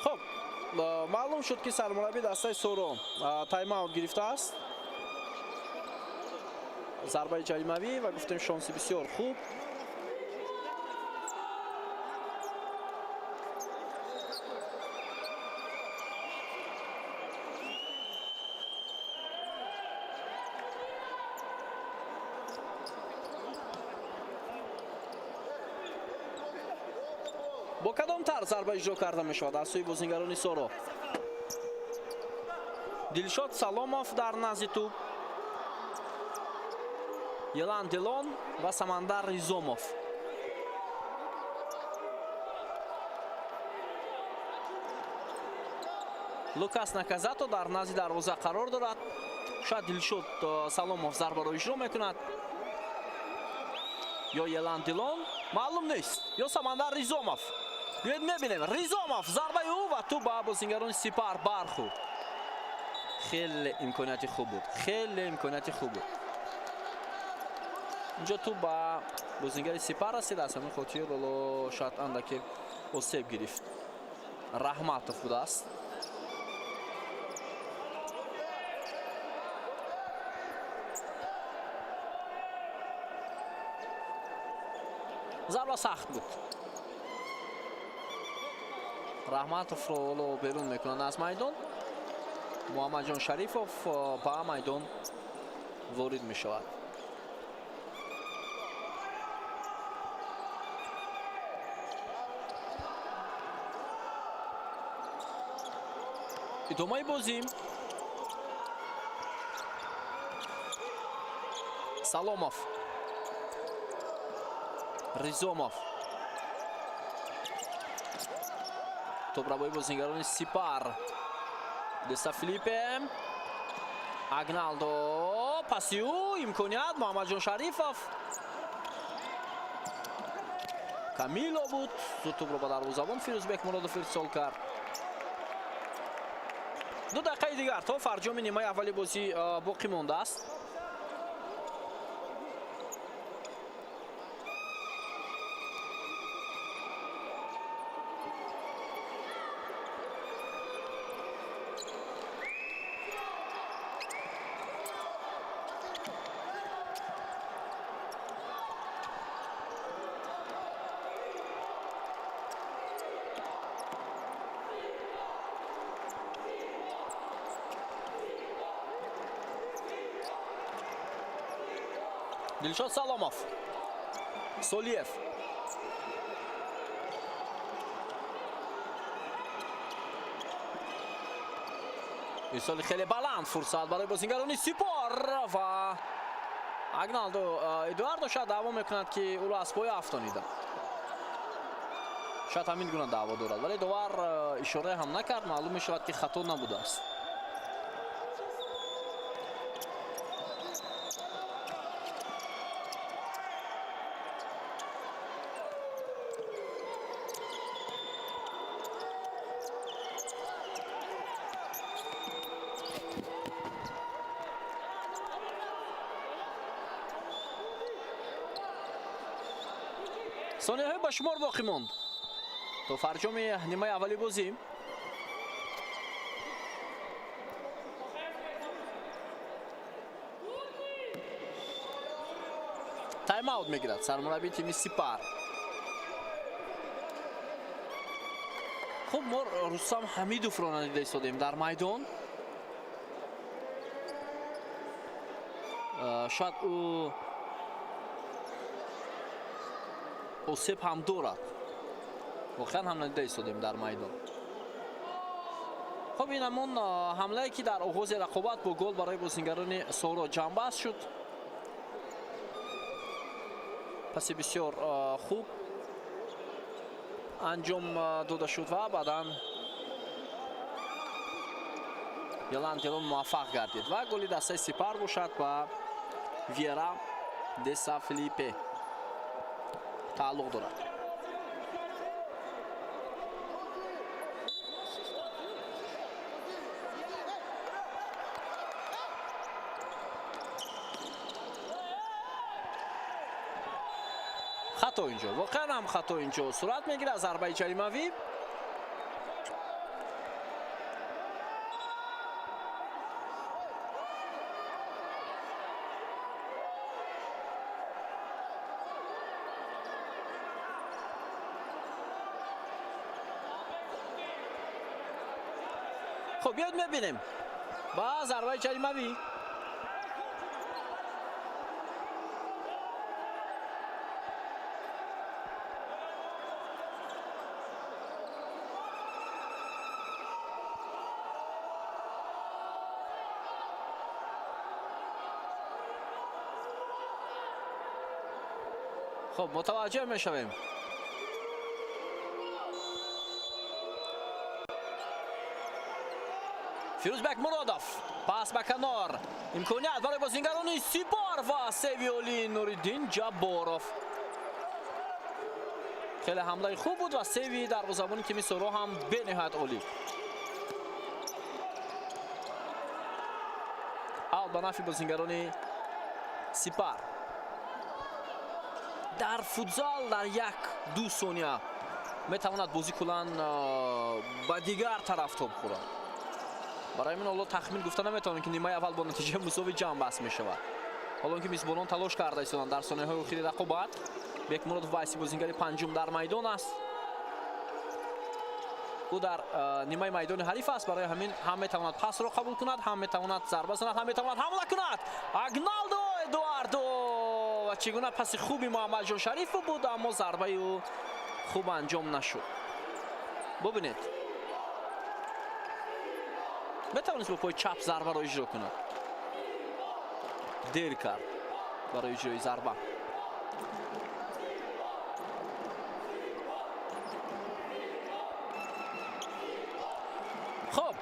Хуб, маълум шуд, ки сармураббии дастаи Соро тайм-аут гирифтааст. Зарбаи ҷаримавӣ ва гуфтем, шонси бисёр хуб. Кадом тарз зарба иҷро карда мешавад аз сӯи бозингарони Соро? Дилшод Саломов дар назди тӯб, Елан Дилон ва Самандар Ризомов. Лукас Наказато дар назди дарвоза қарор дорад. Шояд Дилшод Саломов зарбаро иҷро мекунад ё Елан Дилон, маълум нест, ё Самандар Ризомов. Биёед мебинем. Ризомов, зарбаи ӯ ва тӯб ба бозингарони Сипар бархӯрд. Хеле имконияти хуб буд, хеле имконияти хуб буд. Инҷо тӯб ба бозингари Сипар расид, аз ҳамин хотир ҳоло шояд андаке осеб гирифт. Раҳматов будааст. Зарба сахт буд. Раҳматовро ҳоло берун мекунанд аз майдон. Муҳаммадҷон Шарифов ба майдон ворид мешавад. Идомаи бозӣ. Саломов, Ризомов, тӯбрабои бозингарони Сипар. Деса Филиппе, Агналдо, паси ӯ, имконият, Муҳаммадҷон Шарифов. Камило буд, зуд тӯбро ба дарвозабон Фирӯзбек Муродов ирсол кард. 2 дақиқаи дигар то фарҷоми нимаи аввали бозӣ боқӣ мондааст. Дилшод Саломов, Солиев, ирсоли хеле баланд, фурсат барои бозингарони Сипор ва Агналдо Эдуардо шояд даъво мекунад, ки ӯро аз пой афтонида. Шояд ҳамин гуна даъво дорад, вале довар ишора ҳам накард, маълум мешавад, ки хато набудааст. Сонияҳои ба шумор боқӣ монд то фарҷоми нимаи аввали бозӣ. Тайм-аут мегирад сармураббии тими Сипар. Хуб, мо Рустам Ҳамидовро надида истодем дар майдон. Шояд ӯ осеб ҳам дорад. Воқеан ҳам надида истодем дар майдон. Хуб, ин ҳамон ҳамлае, ки дар оғози рақобат бо гол барои бозингарони Соро ҷамъбаст шуд. Паси бисёр хуб анҷом дода шуд ва баъдан Елан Делон муваффақ гардид ва голи дастаи Сипар бошад ба Вера Деса Филиппе тааллуқ дорад. Хато инҷо, воқеан ҳам хато инҷо сурат мегирад. Зарбаи ҷаримавӣ. Хуб, биёед мебинем ба зарбаи ҷаримавӣ. Хуб, мутаваҷҷеҳ мешавем. Фирӯзбек Муродов пас ба канор, имконият барои бозингарони Сипар ва севиоли Нуриддин Ҷабборов. Хеле ҳамлаи хуб буд ва севи дарвозабони тими Соро ҳам бениҳоят олӣ. Аут ба нафъи бозингарони Сипар. Дар футзал дар 1-2 сония метавонад бозӣ куллан ба дигар тараф тоб хӯрад. Барои ҳамин ҳоло тахмин гуфта наметавонем, ки нимаи аввал бо натиҷаи мусовӣ ҷамъ баст мешавад. Ҳоло ки мизбонон талош карда истоданд дар сонияҳои охири рақобат. Бекмуродов ба ҳайси бозингари панҷум дар майдон аст. Ӯ дар нимаи майдони ҳариф аст, барои ҳамин ҳам метавонад пасро қабул кунад, ҳам метавонад зарба занад, ҳам метавонад ҳамла кунад. Агналдо Эдуардо ва чӣ гуна паси хуби Муҳаммадҷон Шарифов буд, аммо зарбаи ӯ хуб анҷом нашуд. Бубинед, метавонист бо пои чап зарбаро иҷро кунад, дер кард барои иҷрои зарба. Хуб,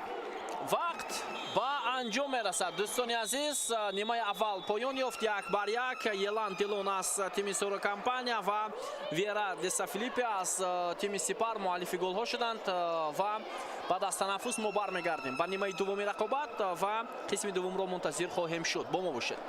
вақт ба анҷом мерасад, дӯстони азиз. Нимаи аввал поён ёфт 1-1. Елан Дилон аз тими Соро компания ва Вера Десафилиппе аз тими Сипар муаллифи голҳо шуданд ва баъд аз танаффус мо бармегардем ба нимаи дуввуми рақобат ва қисми дуввумро мунтазир хоҳем шуд. Бо мо бошед.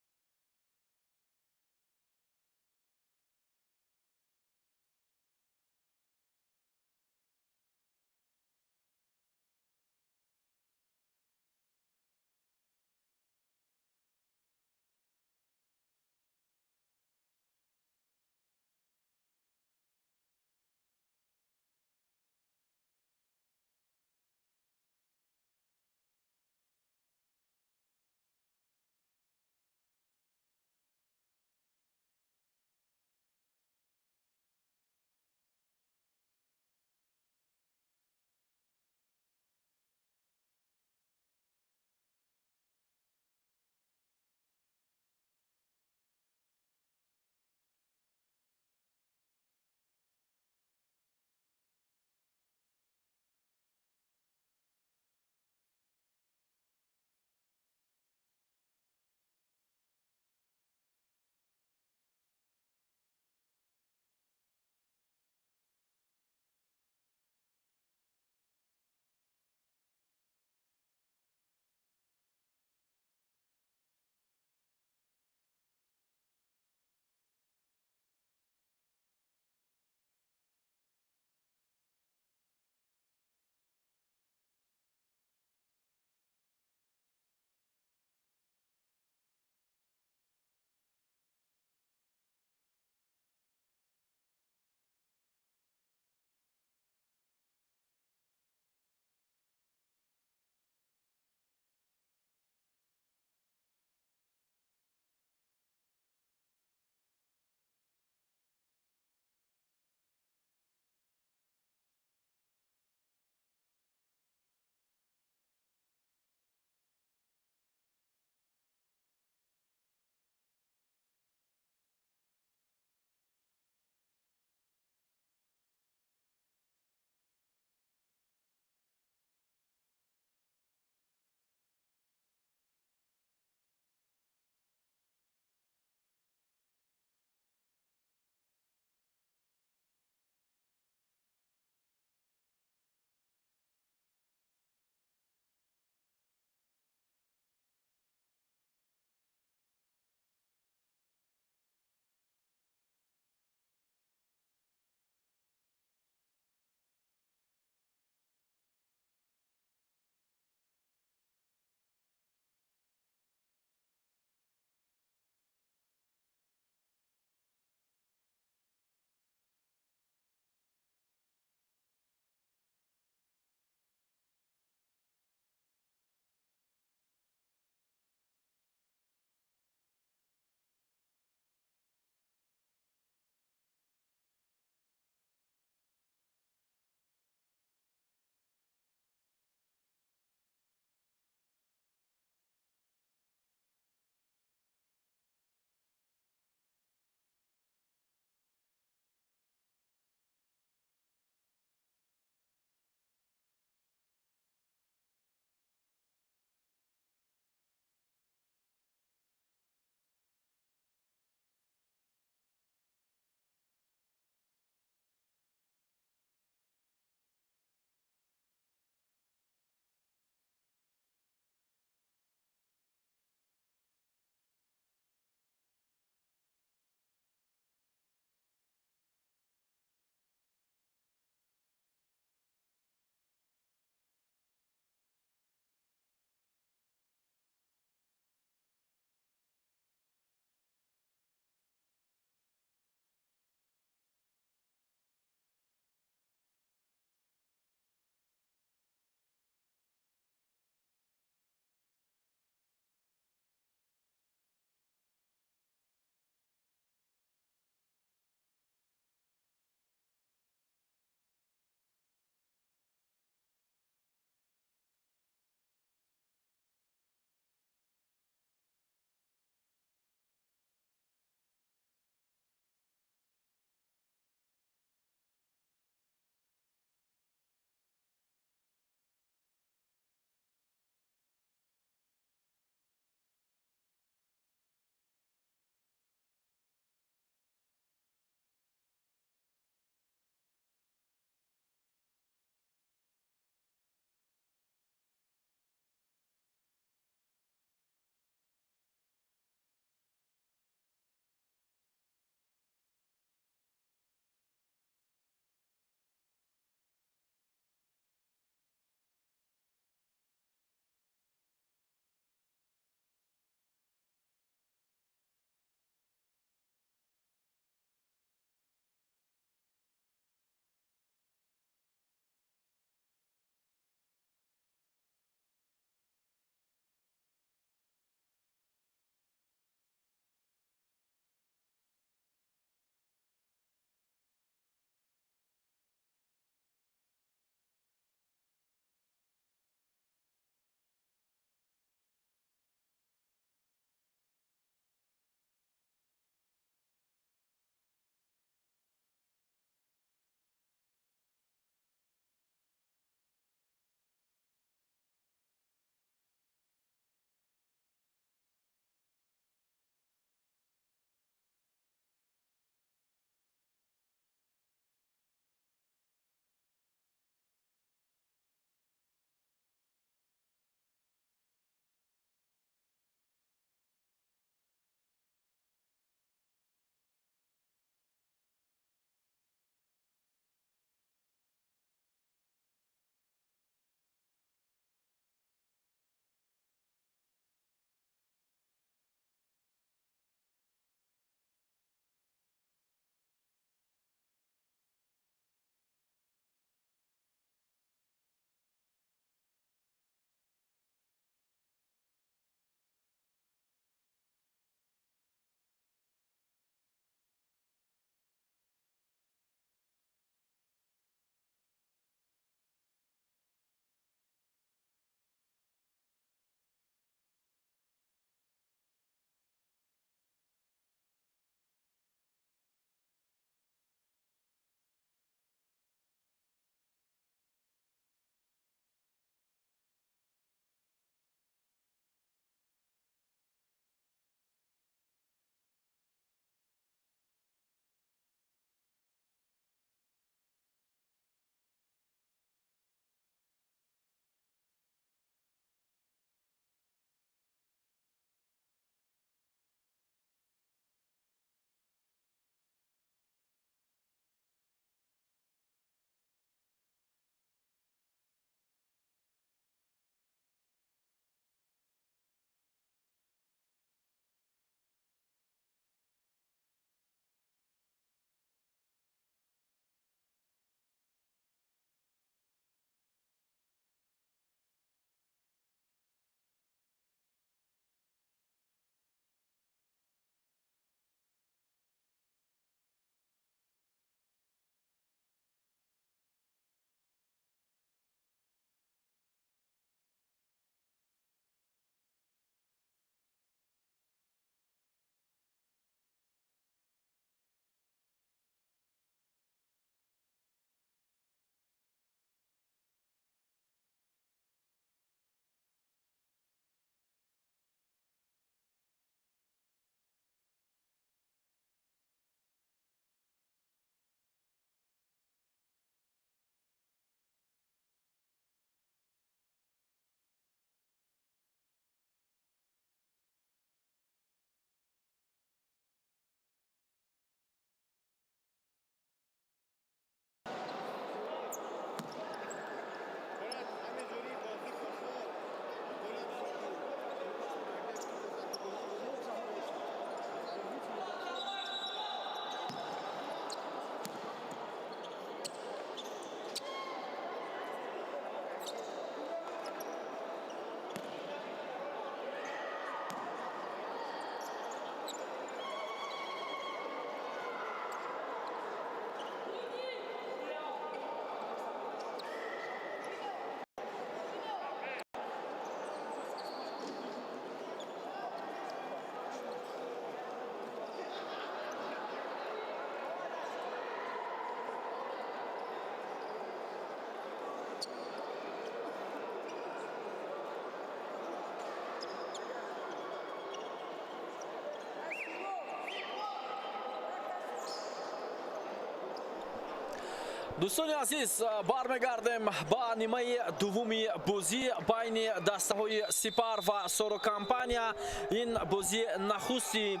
Дӯстони азиз, бармегардем ба нимаи дуввуми бозӣ байни дастаҳои Сипар ва Соро Компания. Ин бозӣ нахусти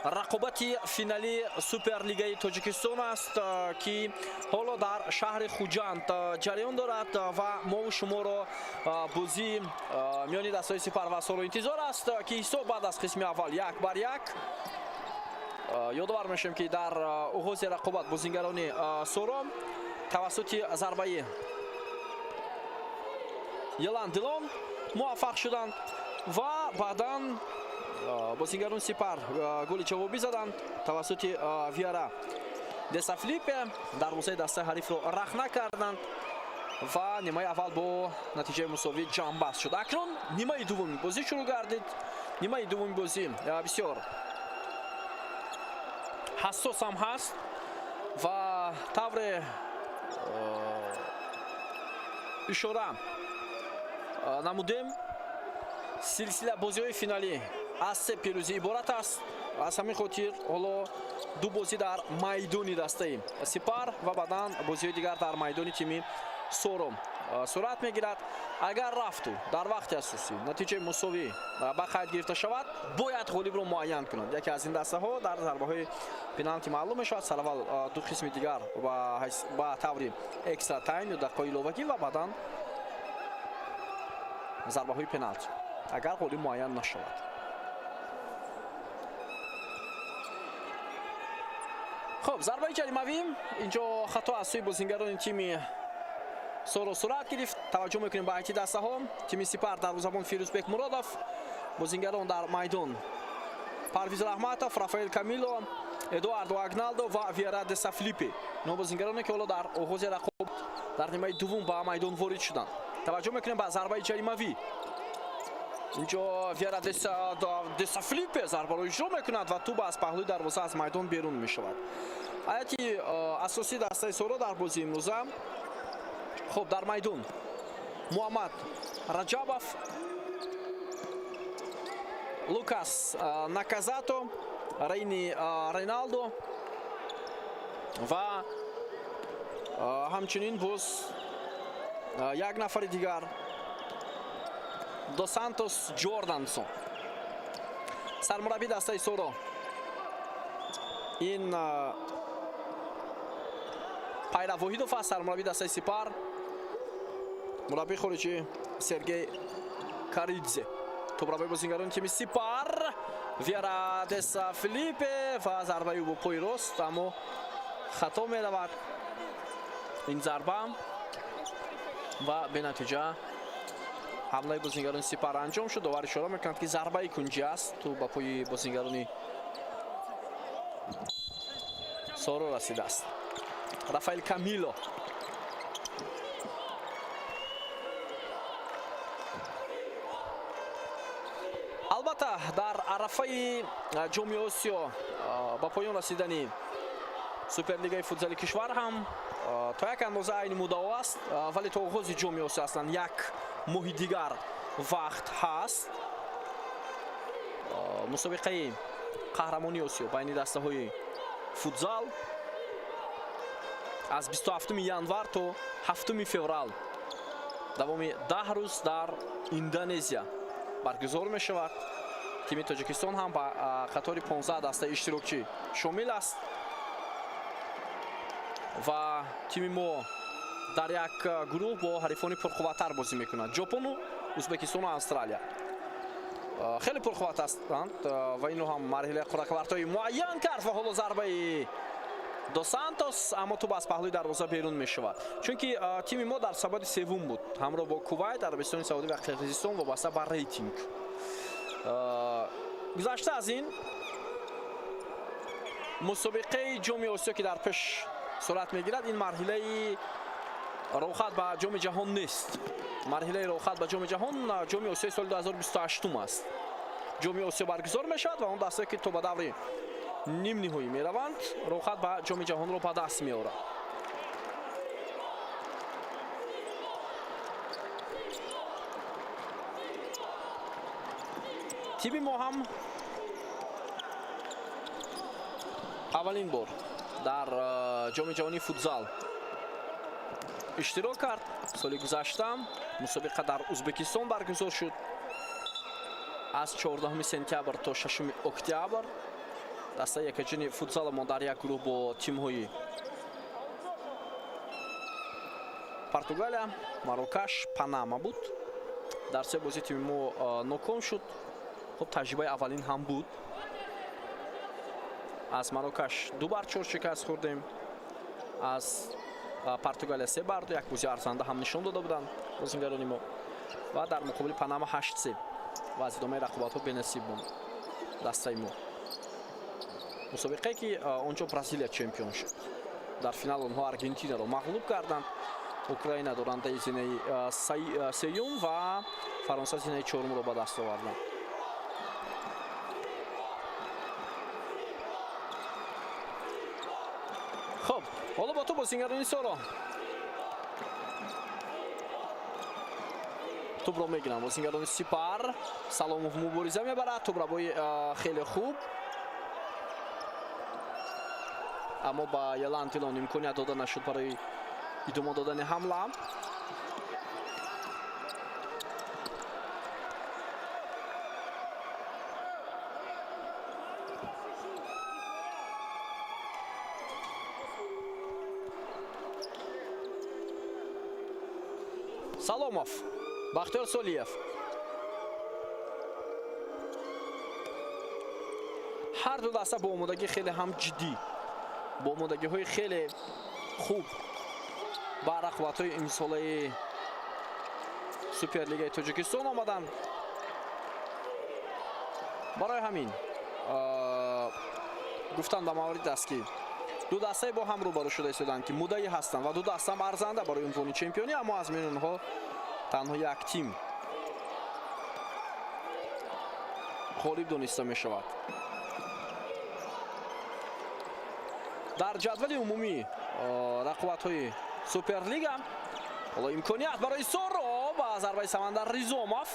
рақобати финали Суперлигаи Тоҷикистон аст, ки ҳоло дар шаҳри Хуҷанд ҷараён дорад ва мову шуморо бозӣ миёни дастаҳои Сипар ва Соро интизор аст, ки ҳисоб баъд аз қисми аввал 1-1. Ёдовар мешавем, ки дар оғози рақобат бозингарони Соро тавассути зарбаи Елан Дилон муваффақ шуданд ва баъдан бозингарони Сипар голи ҷавобӣ заданд тавассути Виара Десафлипе. Дарвозаи дастаи ҳарифро рахна карданд ва нимаи аввал бо натиҷаи мусовӣ ҷамъбаст шуд. Акнун нимаи дуввуми бозӣ шурӯъ гардид. Нимаи дуввуми бозӣ бисёр ҳассос ҳам ҳаст ва тавре ишора намудем, силсила бозиҳои финалӣ аз се пирӯзӣ иборат аст. Аз ҳамин хотир ҳоло ду бозӣ дар майдони дастаи Сипар ва баъдан бозиҳои дигар дар майдони тими Соро сурат мегирад. Агар рафту дар вақти асосӣ натиҷаи мусовӣ ба қайд гирифта шавад, бояд ғолибро муайян кунанд. Яке аз ин дастаҳо дар зарбаҳои пеналти маълум мешавад. Сараввал ду қисми дигар ба таври экстра тайм ё дақиқаҳои иловагӣ ва баъдан зарбаҳои пеналти, агар ғолиб муайян нашавад. Хуб, зарбаи ҷаримавӣ, инҷо хато аз сӯи бозингарони тими Соро сурат гирифт. Таваҷҷӯҳ мекунем ба ҳайати дастаҳо. Тими Сипар дарвозабон Фирӯзбек Муродов, бозингарон дар майдон Парвиз Раҳматов, Рафаэл Камило, Эдуардо Агналдо ва Виара де Сафлипе. Инҳо бозингароне, ки ҳоло дар оғози рақобат дар нимаи дуввум ба майдон ворид шуданд. Таваҷҷӯҳ мекунем ба зарбаи ҷаримавӣ. Инҷо Виара де Сафлипе зарбаро иҷро мекунад ва тӯб аз паҳлӯи дарвоза аз майдон берун мешавад. Ҳайати асосии дастаи Соро дар бозии имрӯза: хуб, дар майдон Муҳаммад Раҷабов, Лукас Наказато, Рейни Рейналдо ва ҳамчунин боз як нафари дигар, До Сантос Ҷордансон. Сармурабби дастаи Соро ин Пайрав Воҳидов аст. Сармурабби дастаи Сипар мураббии хориҷӣ Сергей Каридзе. Тӯбравои бозингарони тими Сипар, Виара Деса Филипе ва зарбаи ӯ бо пои рост, аммо хато меравад ин зарба ва бенатиҷа ҳамлаи бозингарони Сипар анҷом шуд. Довар ишора мекунад, ки зарбаи кунҷӣ аст, тӯб ба пои бозингарони Соро расидааст. Рафаэл Камило. Албатта, дар арафаи Ҷоми Осиё ба поён расидани Суперлигаи футзали кишвар ҳам то як андоза айни муддао аст, вале то оғози Ҷоми Осиё аслан як моҳи дигар вақт ҳаст. Мусобиқаи қаҳрамонии Осиё байни дастаҳои футзал аз 27 январ то 7 феврал давоми 10 рӯз дар Индонезия баргузор мешавад. Тими Тоҷикистон ҳам ба қатори 15 дастаи иштирокчӣ шомил аст ва тими мо дар як гурӯҳ бо ҳарифони пурқувваттар бозӣ мекунад: Ҷопону Ӯзбекистону Австралия хеле пурқувват ҳастанд ва инро ҳам марҳилаи қуръакавардҳои муайян кард. Ва ҳоло зарбаи До Сантос, аммо тӯб аз паҳлӯи дарвоза берун мешавад, чунки тими мо дар сабади севум буд ҳамроҳ бо Кувайт, Арабистони Саудӣ ва Қирғизистон вобаста ба рейтинг. Гузашта аз ин, мусобиқаи Ҷоми Осиё, ки дар пеш сурат мегирад, ин марҳилаи роҳхат ба Ҷоми Ҷаҳон нест. Марҳилаи роҳхат ба Ҷоми Ҷаҳон Ҷоми Осиёи соли 2028 аст. Ҷоми Осиё баргузор мешавад ва он дастае, ки то ба даври нимниҳоӣ мераванд, роҳхат ба Ҷоми Ҷаҳонро ба даст меорад. Тими мо ҳам аввалин бор Дар Ҷоми ҷаҳонии футзал иштирок кард. Соли гузашта мусобиқа дар Узбекистон баргузор шуд. Аз 14 сентябр то 6 октябр дастаи якаҷини футзаламон дар як гурӯҳ бо тимҳои Португалия, Марокаш, Панама буд. Дар се бозӣ тими мо ноком шуд. Хуб, таҷрибаи аввалин ҳам буд. Аз Марокаш 2-4 шикаст хӯрдем. Аз Португалия 3-2, як бозии арзанда ҳам нишон дода буданд бозингарони мо. Ва дар муқобили Панама 8-3 ва аз идомаи рақобатҳо бенасиб монд дастаи мо. Мусобиқае ки онҷо Бразилия чемпион шуд. Дар финал онҳо Аргентинаро мағлуб карданд. Украина дорандаи зинаи сеюм ва Фаронса зинаи чорумро ба даст оварданд. Хуб, ҳоло бо ту бозингарони Соро. Тӯбро мегиранд бозингарони Сипар. Саломов мубориза мебарад. Тӯбрабои хеле хуб. Аммо ба Ялан Дилон имконият дода нашуд барои идома додани ҳамла. Саломов, Бахтиёр Солиев. Ҳар ду даста бо омодагӣ хеле ҳам ҷиддӣ, бо омодагиҳои хеле хуб ба рақобатҳои имсолаи Суперлигаи Тоҷикистон омаданд. Барои ҳамин гуфтан ба маврид аст, ки ду дастае бо ҳам рӯбарӯ шуда истоданд, ки муддаӣ ҳастанд ва ду даста ҳам арзанда барои унвони чемпионӣ, аммо аз миёни онҳо танҳо як тим ғолиб дониста мешавад. Дар ҷадвали умумӣ рақобатҳои Суперлига ҳоло имконият барои Соро ба зарбаи Самандар Ризомов.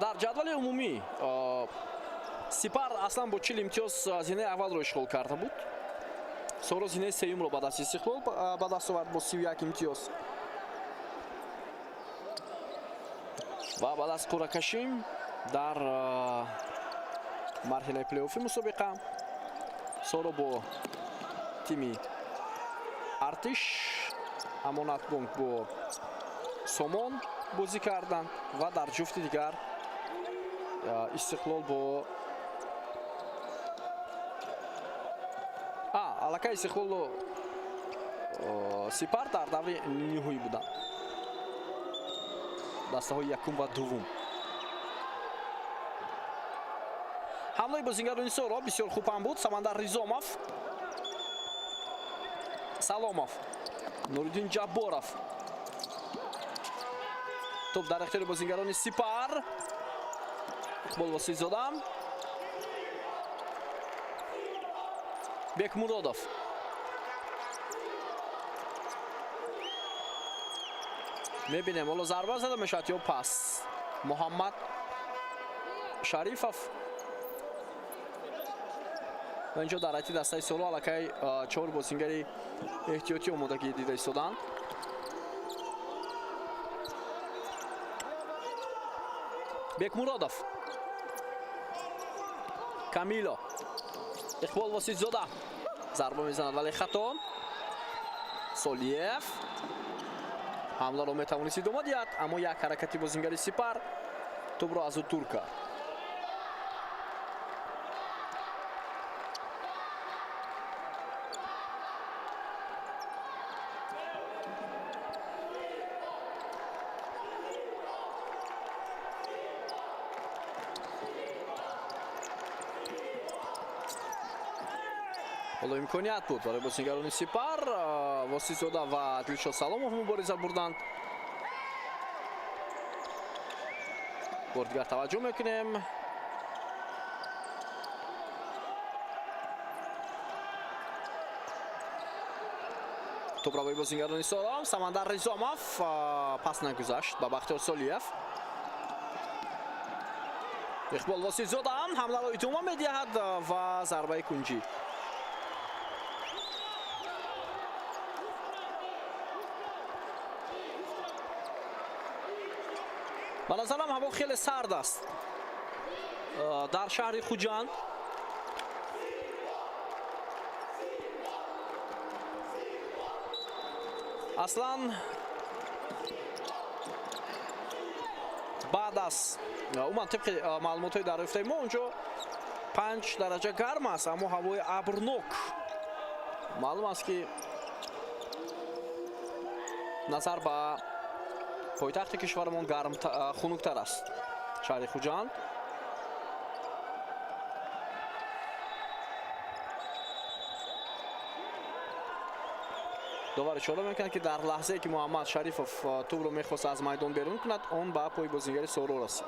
Дар ҷадвали умумӣ Сипар аслан бо 40 имтиёз зинаи аввалро ишғол карда буд. Соро зинаи сеюмро ба дасти Истиқлол ба даст овард бо 31 имтиёз. Ва баъд аз қуръакашӣ дар марҳилаи плейофи мусобиқа Соро бо тими Артиш, Амонатбонк бо Сомон бозӣ карданд ва дар ҷуфти дигар Истиқлол бо аллакай Истиқлолу Сипар дар даври ниҳоӣ буданд. Дастаҳои якум ва дуввум. Ҳамлаи бозингарони Соро бисёр хуб ҳам буд. Самандар Ризомов, Саломов, Нуриддин Ҷабборов. Топ дар ихтиёри бозингарони Сипар. Иқбол Восилзода. Бекмуродов. Мебинем, ҳоло зарба зада мешавад ё пас. Муҳаммад Шарифов. Ва инҷо дар ҳайати дастаи Соро аллакай 4 бозингари эҳтиётӣ омодагӣ дида истоданд. Бекмуродов. Камило. Иқбол Восилзода зарба мезанад, вале хато. Солиев ҳамларо метавонист идома диҳад, аммо як ҳаракати бозингари Сипар тӯбро аз ӯ дур кард. Ҳоло имконият буд барои бозингарони Сипар. Восилзода ва Дилшод Саломов мубориза бурданд. Бор дигар таваҷҷӯҳ мекунем. Тӯбравои бозингарони Соро. Самандар Ризомов пас нагузашт ба Бахтиёр Солиев. Иқбол Восеъзода ҳам ҳамларо идома медиҳад ва зарбаи кунҷӣ. Ба назарам ҳаво хеле сард аст дар шаҳри Хуҷанд. Аслан баъд аз умуман тибқи маълумотҳои дарёфтаи мо онҷо 5 дараҷа гарм аст, аммо ҳавои абрнок. Маълум аст, ки назар ба пойтахти кишварамон гарм хунуктар аст шаҳри Хуҷанд. Довар ишора мекунад, ки дар лаҳзае ки Муҳаммад Шарифов тӯбро мехост аз майдон берун кунад, он ба пои бозингари Соро расид.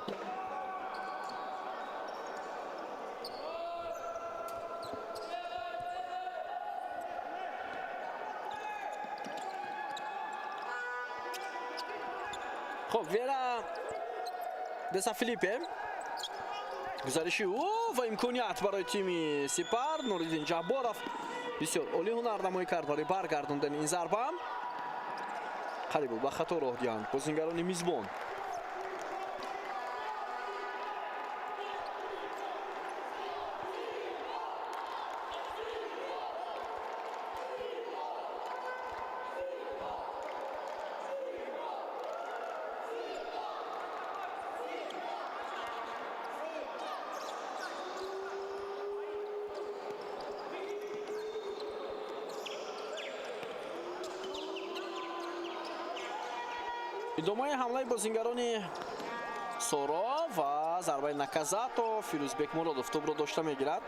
Хуб, Вера Деса Филиппе, гузариши ӯ ва имконият барои тими Сипар. Нуриддин Ҷабборов бисёр олӣ ҳунарнамоӣ кард барои баргардондани ин зарба. Қариб буд ба хато роҳ диҳанд бозингарони мизбон. Идомаи ҳамлаи бозингарони Соро ва зарбаи Наказато. Фирӯз Бекмуродов тӯбро дошта мегирад.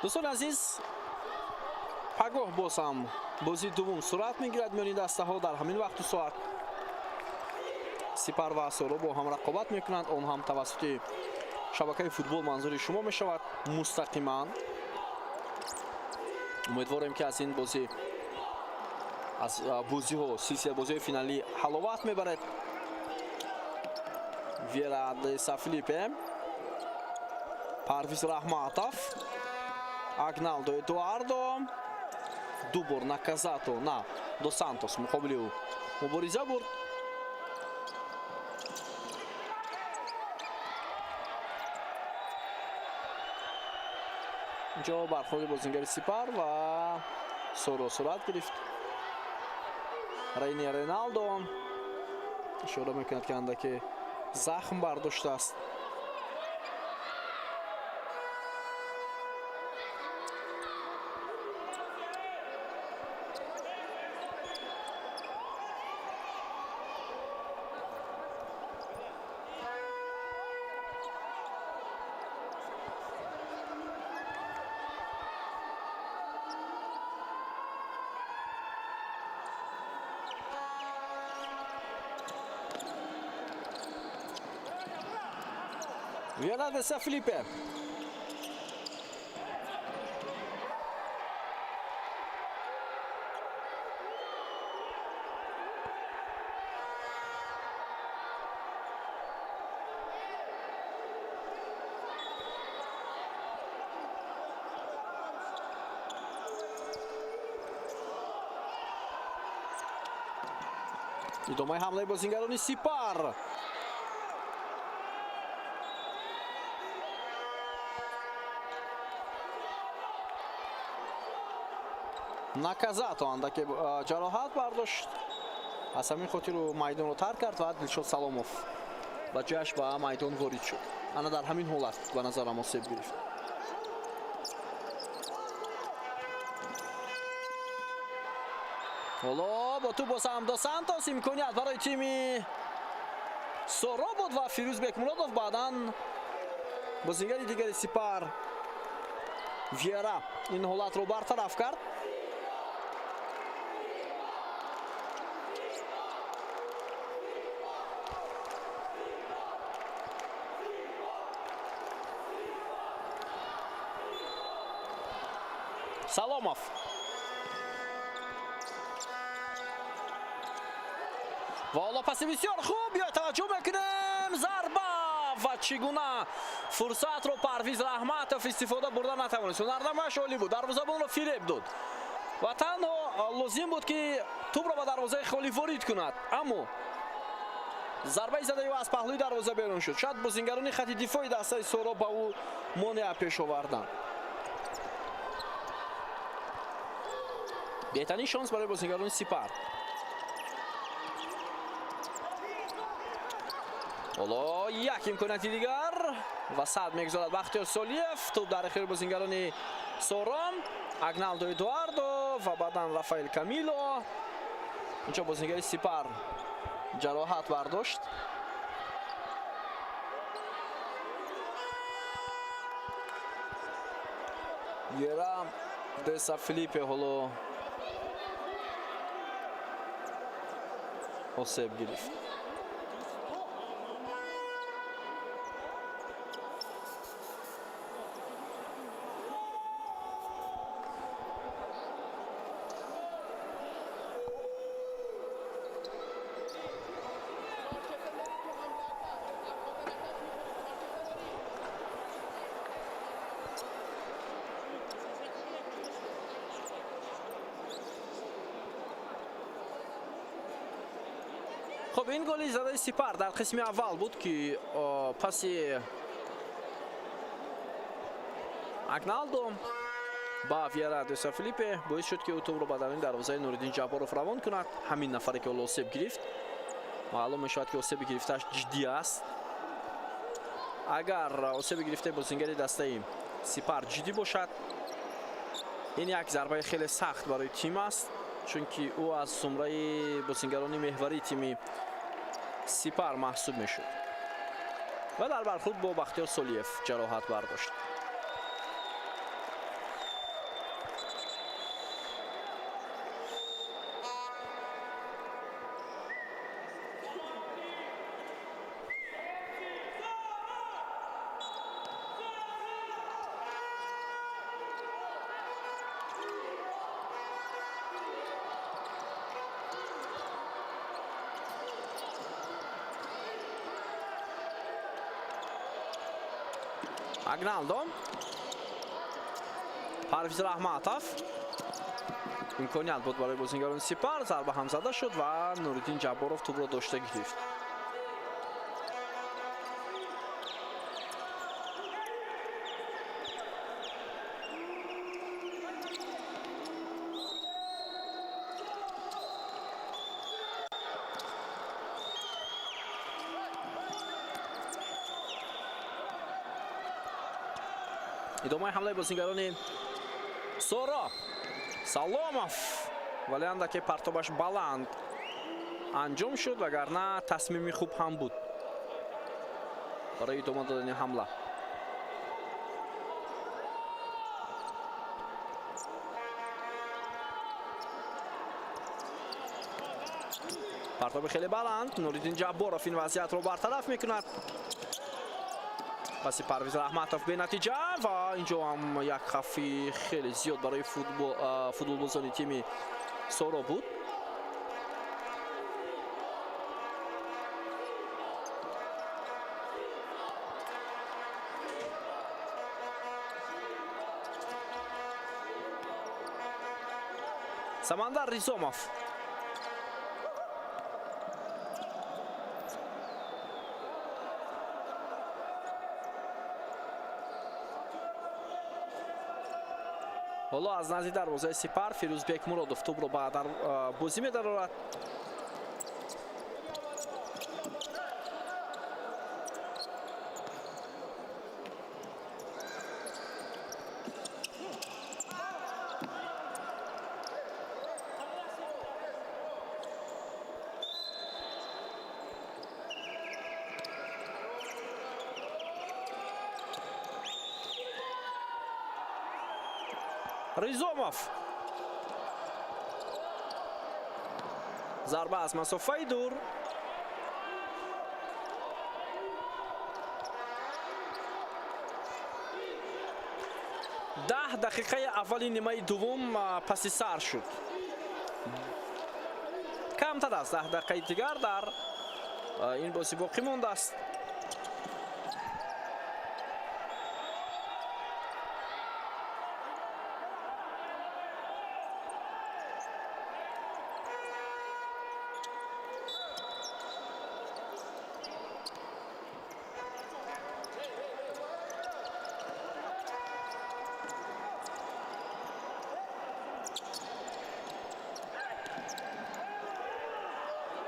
Дӯстони азиз, пагоҳ боз ҳам бозии дуввум сурат мегирад миёни дастаҳо дар ҳамин вақту соат. Сипар ва Соро бо ҳам рақобат мекунанд. Он ҳам тавассути шабакаи футбол манзури шумо мешавад мустақиман. Умедворем, ки аз ин бозӣ, аз бозиҳо, силсила бозиҳои финалӣ ҳаловат мебаред. Вера Деса Филиппе, Парвиз Раҳматов, Агналдо Эдуардо, ду бор Наказато на До Сантос муқобили ӯ мубориза бурд. Инҷо бархӯрди бозингари Сипар ва Соро сурат гирифт. Рейни Реналдо ишора мекунад, ки андаке захм бардоштааст. Вера Деса Филиппе. Идомаи ҳамлаи бозингарони Сипар. Наказато андаке ҷароҳат бардошт, аз ҳамин хотир ӯ майдонро тарк кард ва Дилшод Саломов ба ҷояш ба майдон ворид шуд. Ана дар ҳамин ҳолат ба назарам осеб гирифт. Ҳоло бо тӯб боз ҳам До Сантос, имконият барои тими Соро буд ва Фирӯз Бекмуродов, баъдан бозингари дигари Сипар Вера ин ҳолатро бартараф кард. Саломов. Ва ҳоло паси бисёр хуб, ё таваҷҷӯҳ мекунем, зарба ва чӣ гуна фурсатро Парвиз Раҳматов истифода бурда натавонист. Ҳунарнамояш олӣ буд, дарвозабонро фиреб дод ва танҳо лозим буд, ки тӯбро ба дарвозаи холӣ ворид кунад, аммо зарбаи задаи ӯ аз паҳлӯи дарвоза берун шуд. Шояд бозингарони хати дифои дастаи Соро ба ӯ монеа пеш оварданд. Беҳтарин шонс барои бозингарони Сипар. Ҳоло як имконияти дигар ва сад мегузорад Бахтиёр Солиев. Тӯб дар ихтиёри бозингарони Сорон, Агналдо Эдуардо ва баъдан Рафаэл Камило. Инҷо бозингари Сипар ҷароҳат бардошт. Вера Деса Филиппе ҳоло осеб гирифт. Хуб, ин голи задаи Сипар дар қисми аввал буд, ки паси Агналдо ба Вера Деса Филиппе боис шуд, ки ӯ тӯбро ба даруни дарвозаи Нуриддин Ҷабборов равон кунад. Ҳамин нафаре, ки ҳоло осеб гирифт, маълум мешавад, ки осеби гирифтааш ҷиддӣ аст. Агар осеби гирифтаи бозингари дастаи Сипар ҷиддӣ бошад, ин як зарбаи хеле сахт барои тим аст, чунки ӯ аз зумраи бозингарони меҳварии тими Сипар маҳсуб мешуд ва дар бархурд бо Бахтиёр Солиев ҷароҳат бардошт. Агналдо, Парвиз Раҳматов, имконият буд барои бозингарони Сипар, зарба ҳам зада шуд ва Нуриддин Ҷабборов тӯбро дошта гирифт. Идомаи ҳамлаи бозингарони Соро. Саломов, вале андаке партобаш баланд анҷом шуд, вагарна тасмими хуб ҳам буд барои идома додани ҳамла. Партоби хеле баланд, Нуриддин Ҷабборов ин вазъиятро бартараф мекунад. Паси Парвиз Раҳматов бенатиҷа ва инҷо ҳам як хафи хеле зиёд барои футболбозони тими Соро буд. Самандар Ризомов. Ҳоло аз назди дарвозаи Сипар Фирӯзбек Муродов тӯбро ба бозӣ медарорад. Ризомов. Зарба аз масофаи дур. 10 дақиқаи аввали нимаи дуввум паси сар шуд. Камтар аз 10 дақиқаи дигар дар ин бозӣ боқӣ мондааст.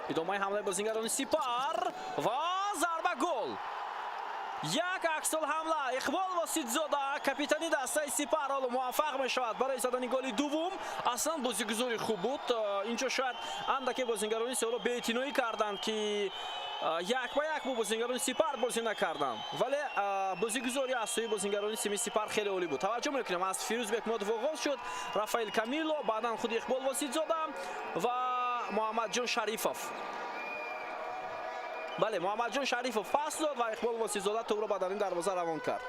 Идомаи ҳамлаи бозингарони Сипар ва зарба, гол! Як аксул ҳамла, Иқбол Воситзода, капитани дастаи Сипар, ҳоло муваффақ мешавад барои задани голи дуввум. Аслан бозигузори хуб буд. Инҷо шояд андаке бозингарони Соро беэътиноӣ карданд, ки як ба як бо бозингарони Сипар бозӣ накарданд, вале бозигузори аз сӯи бозингарони тими Сипар хеле олӣ буд. Таваҷҷӯҳ мекунем, аз Фирӯз Бекмодов оғоз шуд, Рафаил Камило, баъдан худи Иқбол Воситзода ва Муҳаммадҷон Шарифов. Бале, Муҳаммадҷон Шарифов пас дод ва Иқбол Воситзода тӯбро ба даруни дарвоза равон кард.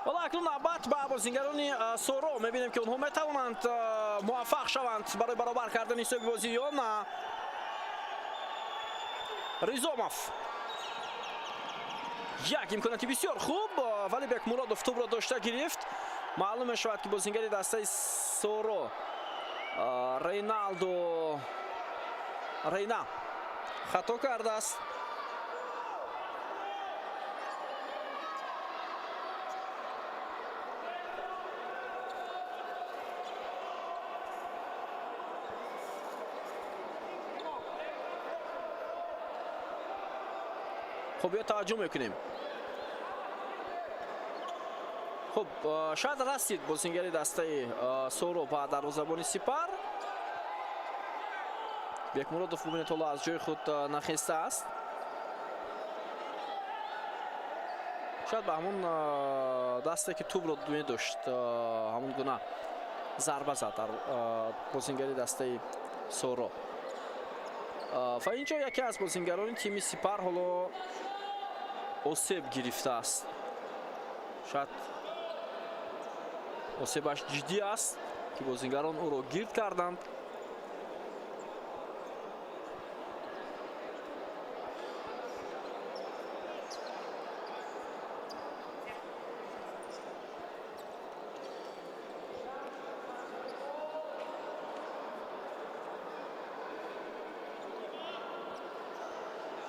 Ҳоло акнун навбат ба бозингарони Соро. Мебинем, ки онҳо метавонанд муваффақ шаванд барои баробар кардани ҳисоби бозӣ ё на. Ризомов, як имконияти бисёр хуб, вале Бекмуродов тӯбро дошта гирифт. Маълум мешавад, ки бозингари дастаи Соро Рейналдо Рейна хато кардааст. Хуб, биё таваҷҷӯҳ мекунем. Хуб, шояд расид бозингари дастаи Соро ба дарвозабони Сипар. Бекмуродов, бубинед, ҳоло аз ҷои худ нахестааст. Шояд ба ҳамон дасте, ки тӯбро медошт, ҳамон гуна зарба зад дар бозингари дастаи Соро. Ва ин ҷо яке аз бозингарони тими Сипар ҳоло осеб гирифтааст. Шояд осебаш ҷиддӣ аст, ки бозингарон ӯро гирд карданд.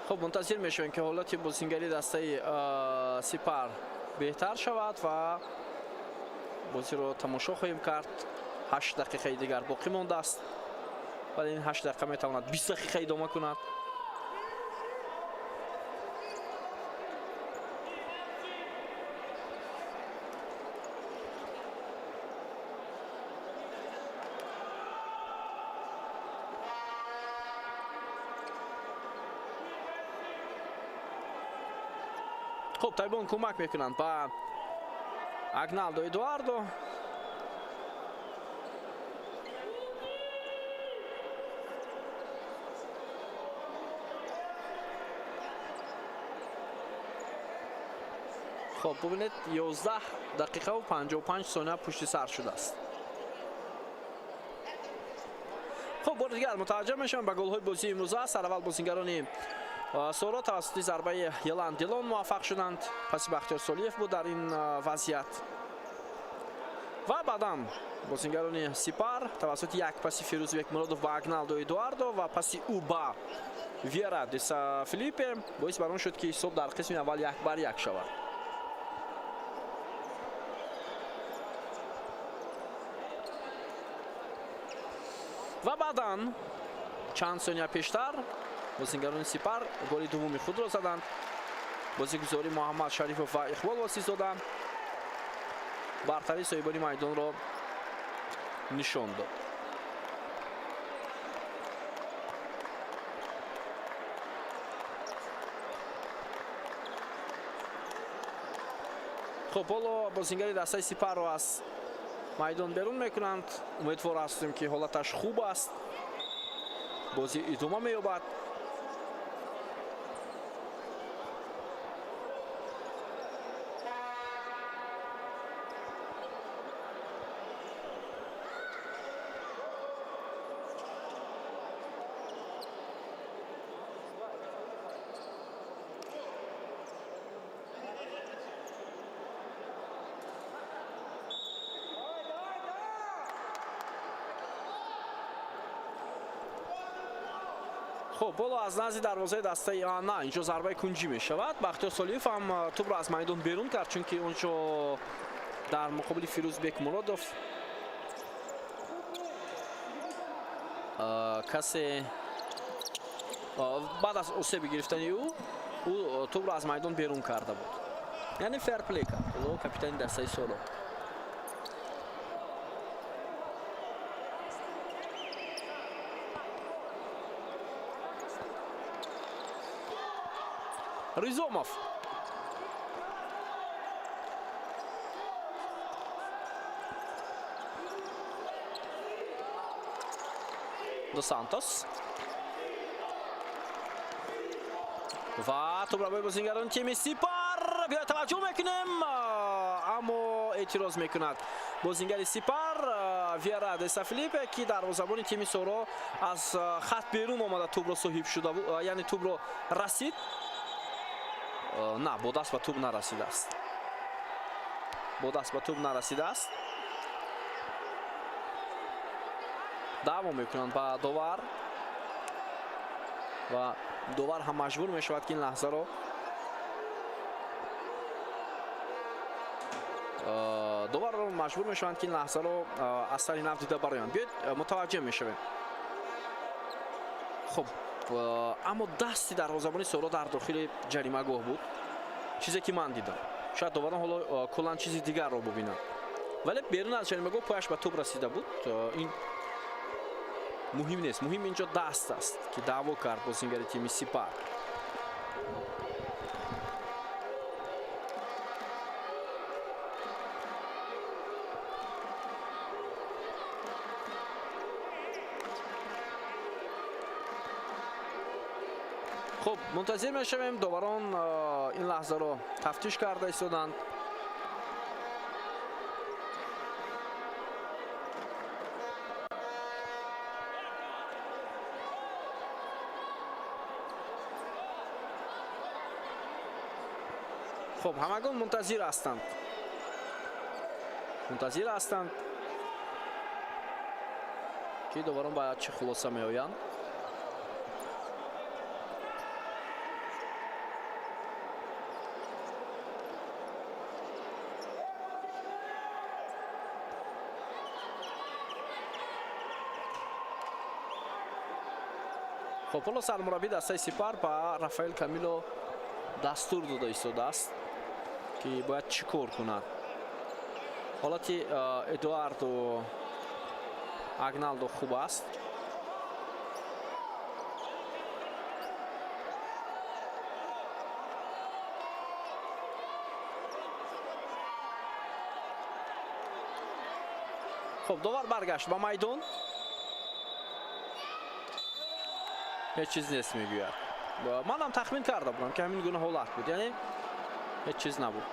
Хуб, мунтазир мешавем, ки ҳолати бозингари дастаи Сипар беҳтар шавад ва бозиро тамошо хоҳем кард. 8 дақиқаи дигар боқӣ мондааст, вале ин 8 дақиқа метавонад 20 дақиқа идома кунад. Хуб, табибон кӯмак мекунанд ба Агналдо Эдуардо. Хуб, бубинед, 11 дақиқаву 55 сония пушти сар шудааст. Хуб, бори дигар мутаваҷҷӯҳ мешавем ба голҳои бозии имрӯза. Сараввал бозингарони Соро тавассути зарбаи Елан Дилон муваффақ шуданд. Паси Бахтиёр Солиев буд дар ин вазъият ва баъдан бозингарони Сипар тавассути як паси Фирӯз Бекмуродов ба Агналдо Эдуардо ва паси ӯ ба Вера Деса Филиппе боис бар он шуд, ки ҳисоб дар қисми аввал 1-1 шавад. Ва баъдан чанд сония пештар бозингарони Сипар голи дуввуми худро заданд. Бозигузории Муҳаммад Шарифов ва Иқбол Восизода бартарии соҳибони майдонро нишон дод. Хуб, ҳоло бозингари дастаи Сипарро аз майдон берун мекунанд. Умедвор ҳастем, ки ҳолаташ хуб аст. Бозӣ идома меёбад. Хуб, ҳоло аз назди дарвозаи дастаи на, инҷо зарбаи кунҷӣ мешавад. Бахтиёр Солиев ҳам тӯбро аз майдон берун кард, чунки онҷо дар муқобили Фирӯз Бекмуродов касе баъд аз осеби гирифтани ӯ тӯбро аз майдон берун карда буд. Яъне ферплей кард ҳоло капитани дастаи Соро. Ризомов. До Сантос. Ва тӯбро бо бозингарони тими Сипар. Биёед таваҷҷӯҳ мекунем, аммо эътироз мекунад бозингари Сипар Вера де Сафилипе, ки дарвозабони тими Соро аз хат берун омада тӯбро соҳиб шуда, яъне тӯбро расид. На, бо даст ба тӯб нарасидааст. Бо даст ба тӯб нарасидааст. Даъво мекунанд ба довар ва довар ҳам маҷбур мешавад, ки ин лаҳзаро доварро маҷбур мешаванд, ки ин лаҳзаро аз сари нав дида бароянд. Биёед мутаваҷҷеҳ мешавем. Хуб, аммо дасти дарвозабони Соро дар дохили ҷаримагоҳ буд, чизе ки ман дидам. Шояд доварон ҳоло куллан чизи дигарро бубинанд, вале берун аз ҷаримагоҳ пояш ба тӯб расида буд. Ин муҳим нест, муҳим инҷо даст аст, ки даъво кард бозингари тими Сипар. Хуб, мунтазир мешавем. Доварон ин лаҳзаро тафтиш карда истоданд. Хуб, ҳамагон мунтазир ҳастанд. Мунтазир ҳастанд, ки доварон ба чӣ хулоса меоянд. Хуб, ҳоло сармураббии дастаи Сипар ба Рафаэл Камило дастур дода истодааст, ки бояд чӣ кор кунад. Ҳолати Эдуардо Агналдо хуб аст. Хуб, довар баргашт ба майдон. Ҳеҷ чиз нест мегӯяд. Манам тахмин карда будам, ки ҳамин гуна ҳолат буд, яъне ҳеҷ чиз набуд.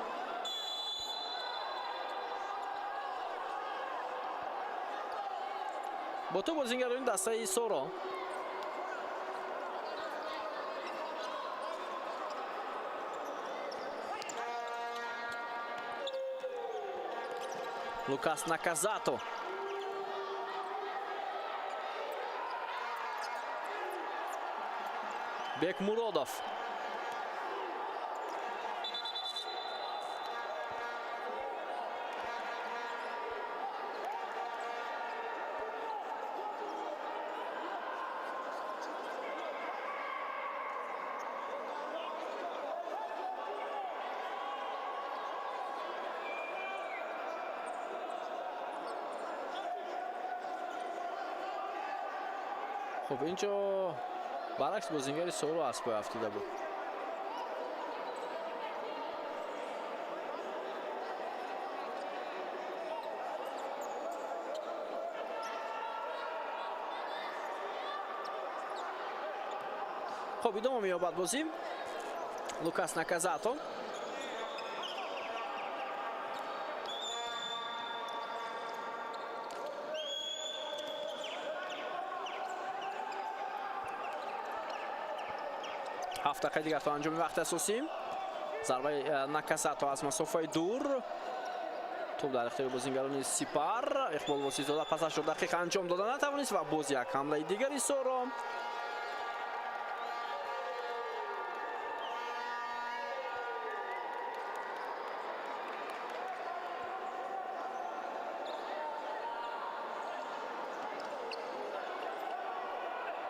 Бо ту бозингарони дастаи Соро. Лукас Наказато. Бекмуродов. Хуб, инҷо баръакс бозингари Соро аз пой афтида буд. Хуб, идома меёбад бозӣ. Лукас Наказато. Ҳафт дақиқаи дигар то анҷоми вақти асосӣ. Зарбаи Наказато аз масофаи дур. Тӯб дар ихтиёри бозингарони Сипар. Иқбол Воситзода пасашро дақиқ анҷом дода натавонист ва боз як ҳамлаи дигари Соро.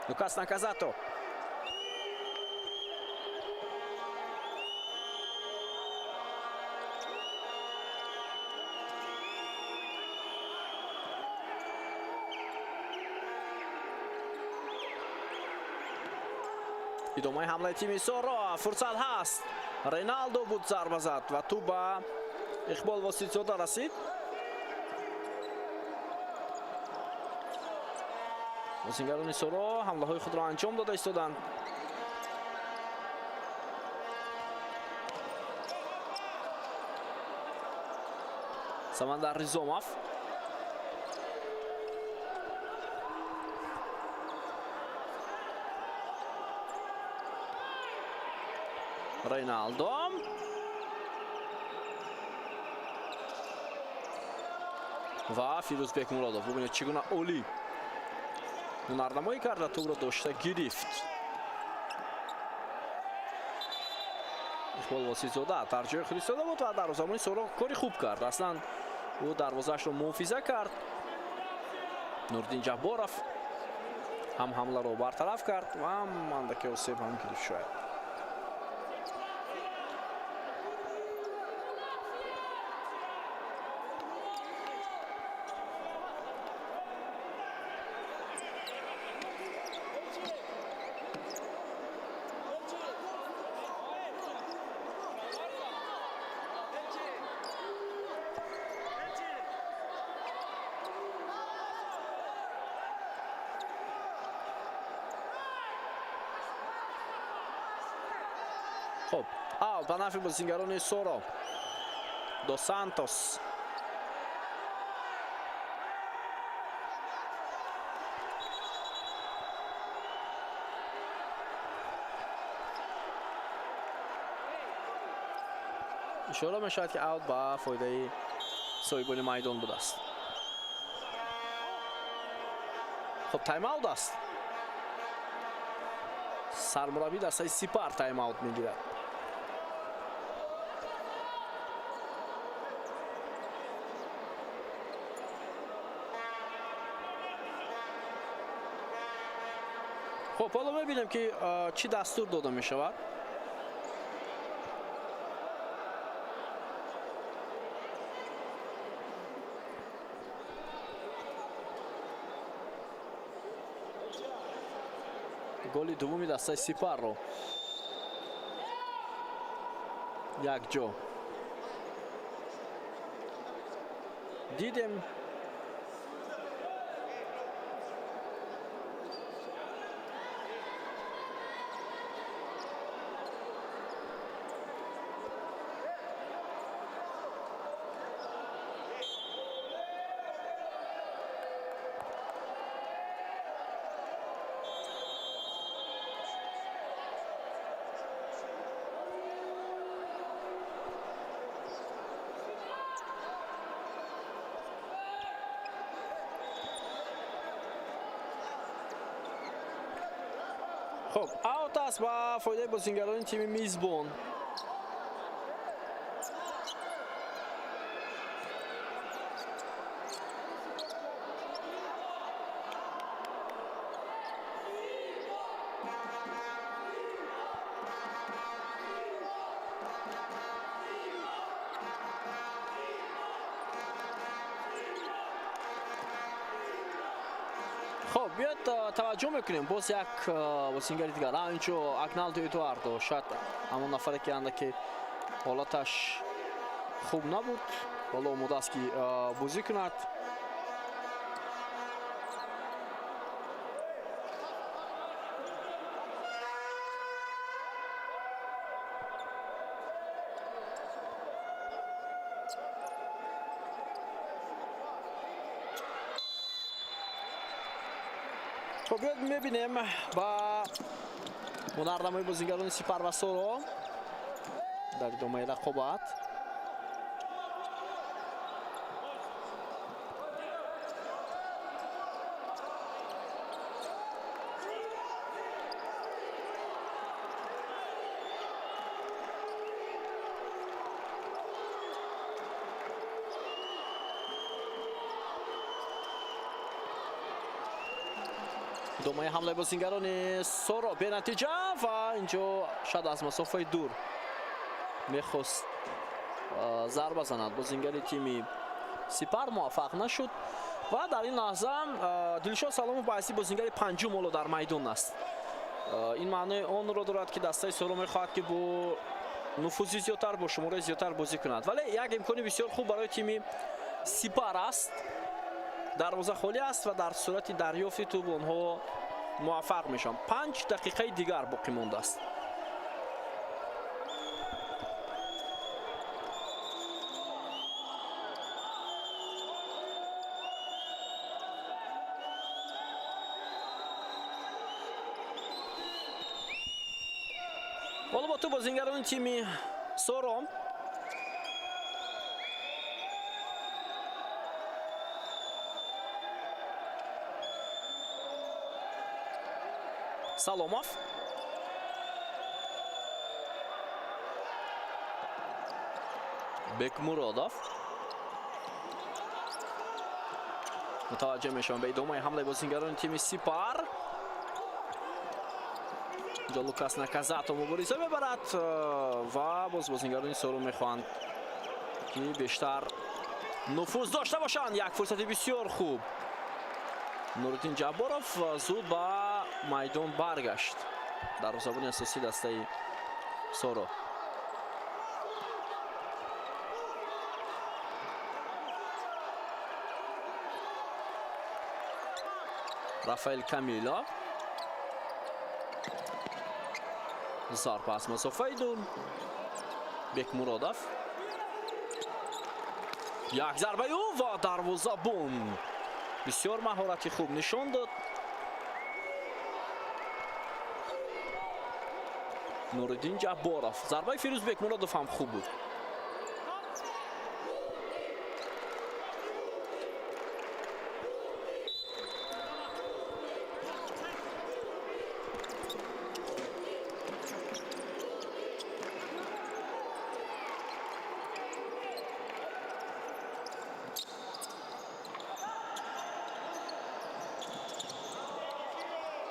Лукас Наказато. Идомаи ҳамлаи тими Соро, фурсат ҳаст. Реналдо буд зарба зад ва тӯб ба Иқбол Воситзода расид. Бозингарони Соро ҳамлаҳои худро анҷом дода истоданд. Самандар Ризомов. Реналдо. Ва Фирӯзбек Муродов. Бубинед чӣ гуна олӣ ҳунарнамоӣ карда, тӯбро дошта гирифт. Иқбол Воситзода дар ҷои худ истода буд ва дарвозабони Соро кори хуб кард. Аслан ӯ дарвозаашро муҳофиза кард. Нуриддин Ҷабборов ҳам ҳамларо бартараф кард ва ҳам андаке осеб ҳам гирифт шояд. Хуб, аут ба нафъи бозингарони Соро. До Сантос. Ишора мешавад, ки аут ба фоидаи соҳибони майдон будааст. Хуб, тайм-аут аст. Сармураббӣ дастаи Сипар тайм-аут мегирад. Хуб, ҳоло мебинем, ки чӣ дастур дода мешавад. Голи дуввуми дастаи Сипарро якҷо дидем. Хуб, аут аст ба фоидаи бозингарони тими мизбон. Хоб, биёд таваҷҷӯҳ мекунем боз як бозингари дигар. Инҷо Агналдо Эдуардо, шояд ҳамон нафаре ки андаке ҳолаташ хуб набуд, ҳоло омода аст ки бозӣ кунад. Хоб, биёд мебинем ба ҳунарнамои бозингарони Сипар ва Соро дар идомаи рақобат. Идомаи ҳамлаи бозингарони Соро бенатиҷа ва инҷо шояд аз масофаи дур мехост зарба занад бозингари тими Сипар, муваффақ нашуд ва дар ин лаҳза Дилшод Саломов ба ҳайси бозингари панҷум ҳоло дар майдон аст. Ин маънои онро дорад, ки дастаи Соро мехоҳад, ки бо нуфузи зиёдтар, бо шумораи зиёдтар бозӣ кунад, вале як имкони бисёр хуб барои тими Сипар аст. Дарвоза холӣ аст ва дар сурати дарёфти тӯб онҳо муваффақ мешаванд. 5 дақиқаи дигар боқӣ мондааст. Ҳоло бо тӯб бозингарони тими Соро. Саломов, Бекмуродов. Мутаваҷҷеҳ мешавам ба идомаи ҳамлаи бозингарони тими Сипар. Инҷо Лукас Наказато мубориза мебарад ва боз бозингарони Соро мехоҳанд, ки бештар нуфуз дошта бошанд. Як фурсати бисёр хуб. Нуриддин Ҷабборов зуд ба майдон баргашт, дарвозабони асосии дастаи Соро. Рафаэл Камило, зарба аз масофаи дур. Бекмуродов, як зарбаи ӯ ва дарвозабон бисёр маҳорати хуб нишон дод. Нуриддин Ҷабборов. Зарбаи Фирӯз Бекмуродов ҳам хуб буд.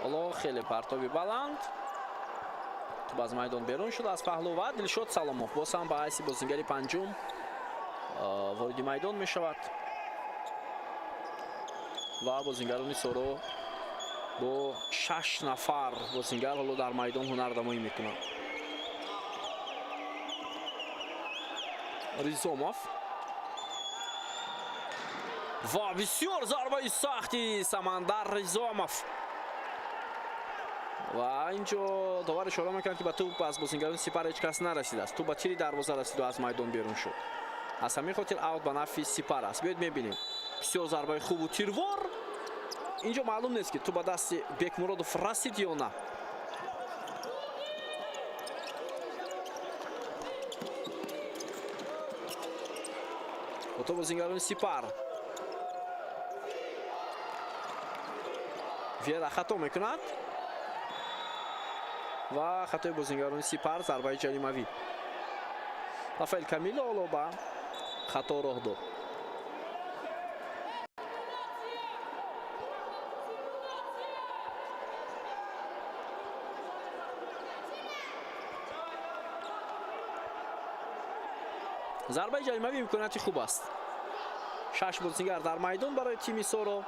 Ҳоло хеле партоби баланд, тӯб аз майдон берун шуд аз паҳлӯ ва Дилшод Саломов боз ҳам ба ҳайси бозингари панҷум вориди майдон мешавад ва бозингарони Соро бо шаш нафар бозингар ҳоло дар майдон ҳунардамоӣ мекунанд. Ризомов ва бисёр зарбаи сахти Самандар Ризомов ва инҷо довар ишора мекунад, ки ба тӯб аз бозингарони Сипар ҳеҷ кас нарасидааст. Тӯб ба тири дарвоза расиду аз майдон берун шуд, аз ҳамин хотир аут ба нафъи Сипар аст. Биёед мебинем. Бисёр зарбаи хубу тирвор. Инҷо маълум нест, ки тӯб ба дасти Бекмуродов расид ё на. Бо бозингарони Сипар. Вера хато мекунад ва хатои бозингарони Сипар, зарбаи ҷаримавӣ. Рафаэл Камило ҳоло ба хато роҳ дод. Зарбаи ҷаримавӣ имконияти хуб аст. Шаш бозингар дар майдон барои тими Соро.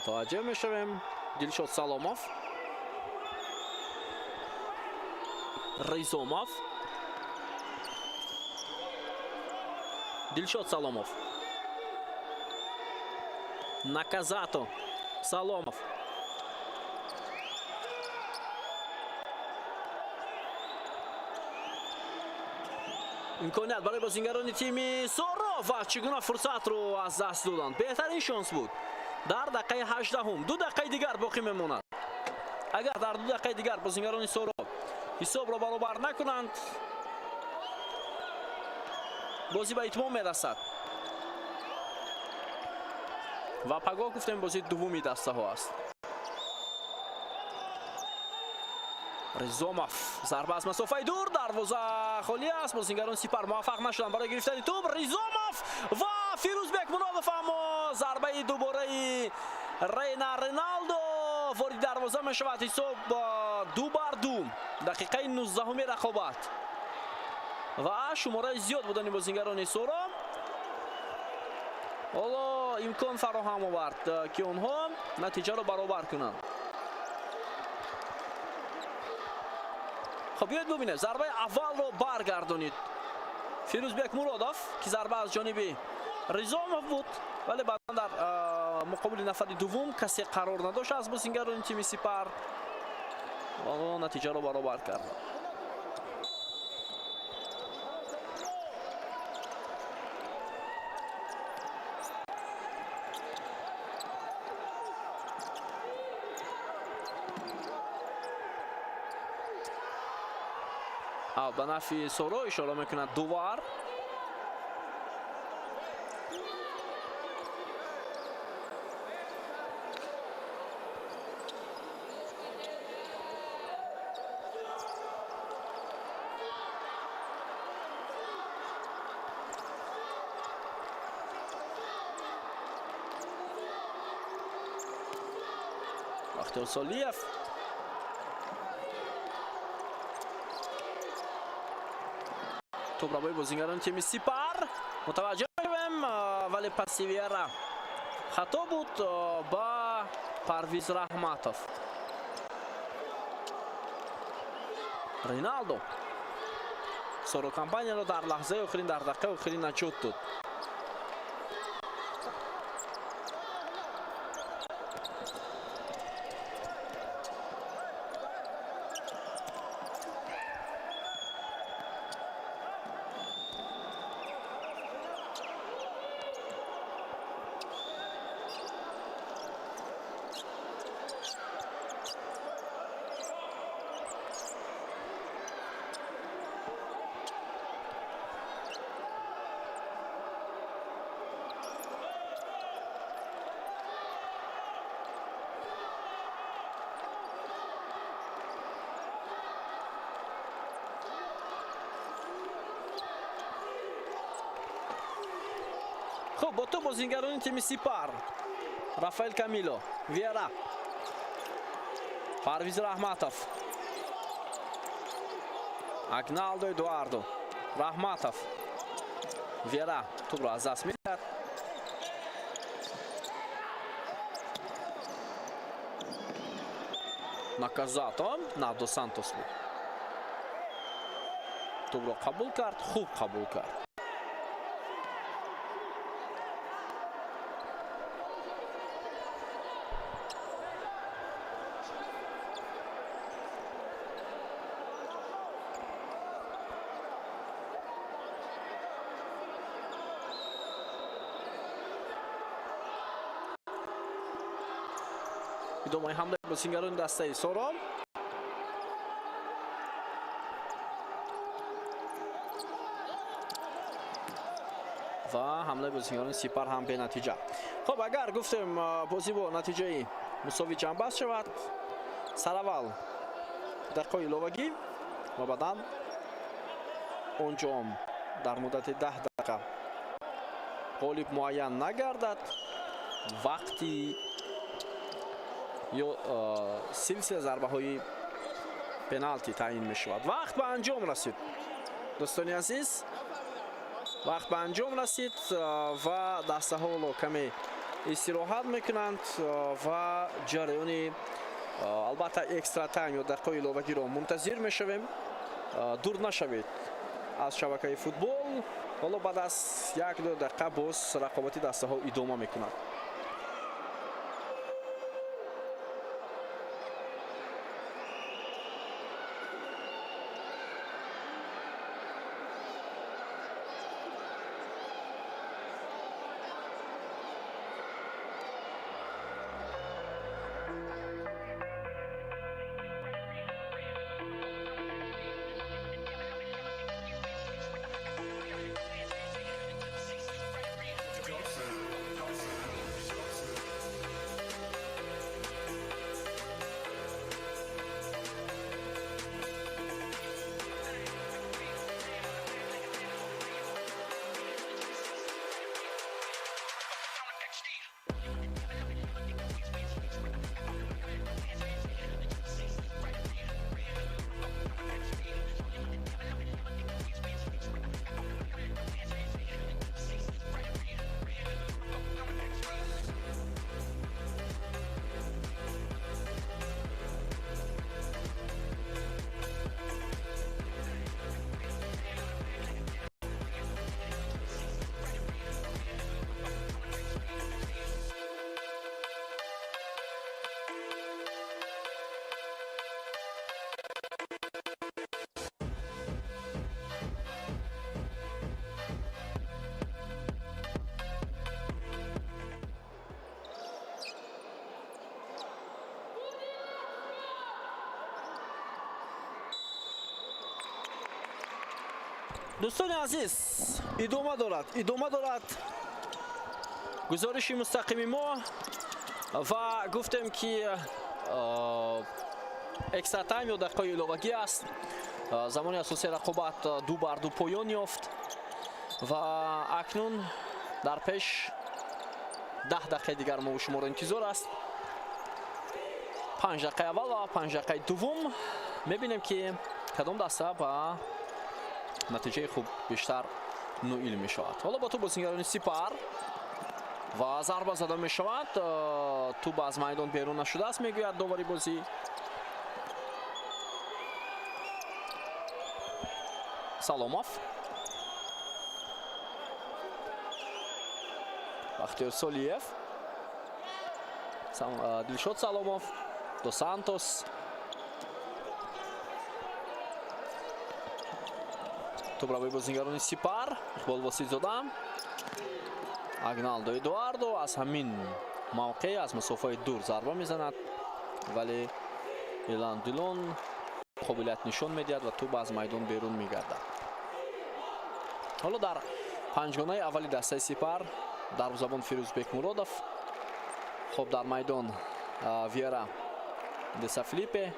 Мутаваҷҷеҳ мешавем. Дилшод Саломов, Ризомов, Дилшод Саломов, Наказато, Саломов. Имконият барои бозингарони тими Соро ва чӣ гуна фурсатро аз даст доданд. Беҳтарин шонс буд. Дар дақиқаи 18, 2 дақиқаи дигар боқӣ мемонад. Агар дар 2 дақиқаи дигар бозингарони Соро ҳисобро баробар накунанд, бозӣ ба итмом мерасад. Ва пагоҳ гуфтем, бозии дуввуми дастаҳо аст. Ризомов, зарба аз масофаи дур, дарвоза холӣ аст. Бозингарон Сипар муваффақ нашуданд барои гирифтани тӯб. Ризомов ва Фирӯзбек Муродов, аммо зарбаи дубораи Рейна Реналдо вориди дарвоза мешавад. Ҳисоб 2-2. Дақиқаи 19-уми рақобат ва шумораи зиёд будани бозингарони Соро ҳоло имкон фароҳам овард, ки онҳо натиҷаро баробар кунанд. Хоб, биёед бубинем. Зарбаи аввалро баргардонид Фирӯзбек Муродов, ки зарба аз ҷониби Ризомов буд, вале баъдан дар муқобили нафари дуввум касе қарор надошт аз бозингарони тими Сипар, онҳо натиҷаро баробар кард. Ба нафъи Соро ишора мекунад дувар. Бахтиёр Солиев. Тӯб рабои бозингарони тими Сипар. Мутаваҷҷеҳ мешавем, вале паси Вера хато буд ба Парвиз Раҳматов. Риналдо Соро компанияро дар лаҳзаи охирин, дар дақиқаи охирин наҷот дод. Хуб, бо тӯб бозингарони тими Сипар. Рафаэл Камило, Вера, Парвиз Раҳматов, Агналдо Эдуардо, Раҳматов, Вера тӯбро аз даст медиҳад. Наказато Надо Сантос буд, тӯбро қабул кард, хуб қабул кард. Идомаи ҳамлаи бозингарони дастаи Соро. Ва ҳамлаи бозингарони Сипар ҳам бенатиҷа. Хуб, агар гуфтем, бозӣ бо натиҷаи мусовӣ ҷамъбаст шавад, сараввал дақиқаҳои иловагӣ ва баъдан он ҷом дар муддати 10 дақиқа ғолиб муайян нагардад, вақти ё силсила зарбаҳои пеналти таъин мешавад. Вақт ба анҷом расид, дӯстони азиз, вақт ба анҷом расид ва дастаҳо ҳоло каме Истироҳат мекунанд ва ҷараёни, албатта, экстра тайм ё дақиқаи иловагиро мунтазир мешавем. Дур нашавед аз шабакаи футбол. Ҳоло баъд аз 1-ду дақиқа боз рақобати дастаҳо идома мекунад. Дӯстони азиз, идома дорад, идома дорад гузориши мустақими мо ва гуфтем, ки экстра тайм ё дақиқаи иловагӣ аст. Замони асосии рақобат 2 бар 2 поён ёфт ва акнун дар пеш 10 дақиқаи дигар мо шуморо интизор аст. 5 дақиқаи аввал ва 5 дақиқаи дуввум мебинем, ки кадом даста ба натиҷаи хуб бештар ноил мешавад. Ҳоло бо тӯб бозингарони Сипар ва зарба зада мешавад. Тӯб аз майдон берун нашудааст, мегӯяд довари бозӣ. Саломов, Бахтиёр Солиев, Дилшод Саломов, До Сантос. Тӯбравои бозингарони Сипар, Иқбол Воситзода, Агналдо Эдуардо аз ҳамин мавқеъ аз масофаи дур зарба мезанад, вале Илан Дилон қобилият нишон медиҳад ва тӯб аз майдон берун мегардад. Ҳоло дар панҷгонаи аввали дастаи Сипар дарвозабон Фирӯз Бекмуродов. Хоб, дар майдон Вера Десафилипе,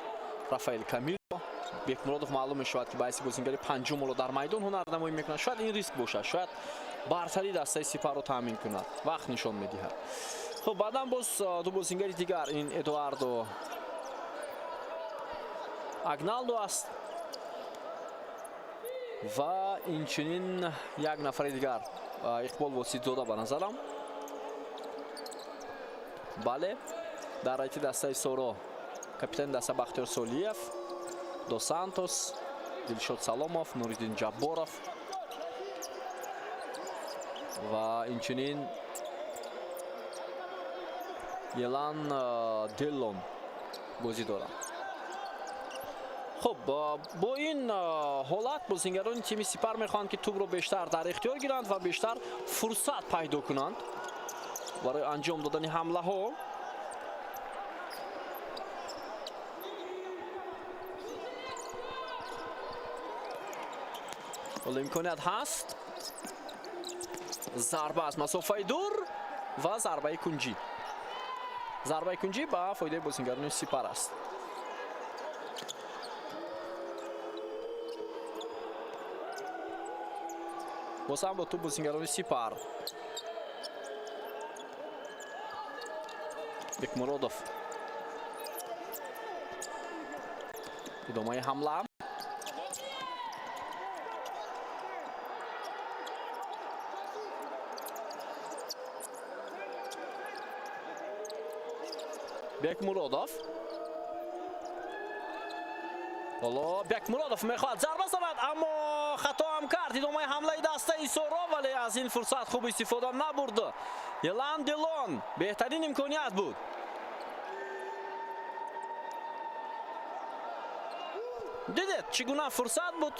Рафаэл Камило. Бекмуродов маълум мешавад, ки ба ҳайси бозингари панҷум ҳоло дар майдон ҳунарнамоӣ мекунад. Шояд ин риск бошад, шояд бартарии дастаи Сипарро таъмин кунад, вақт нишон медиҳад. Хуб, баъдан боз ду бозингари дигар, ин Эдуардо Агналдо аст ва инчунин як нафари дигар, Иқбол Воситзода, ба назарам. Бале, дар райти дастаи Соро капитани даста Бахтиёр Солиев, До Сантос, Дилшод Саломов, Нуриддин Ҷабборов ва инчунин Елан Деллон бозӣ доранд. Хуб, бо ин ҳолат бозингарони тими Сипар мехоҳанд, ки тӯбро бештар дар ихтиёр гиранд ва бештар фурсат пайдо кунанд барои анҷом додани ҳамлаҳо. Ҳоло имконият ҳаст, зарба аз масофаи дур ва зарбаи кунҷӣ. Зарбаи кунҷӣ ба фоидаи бозингарони Сипар аст. Боз ҳам бо тӯб бозингарони Сипар. Бекмуродов, идомаи ҳамла. Бекмуродов. Ҳоло Бекмуродов мехоҳад зарба занад, аммо хато ҳам кард. Идомаи ҳамлаи дастаи Соро, вале аз ин фурсат хуб истифода набурд. Елан Делон беҳтарин имконият буд. Дидед, чӣ гуна фурсат буд.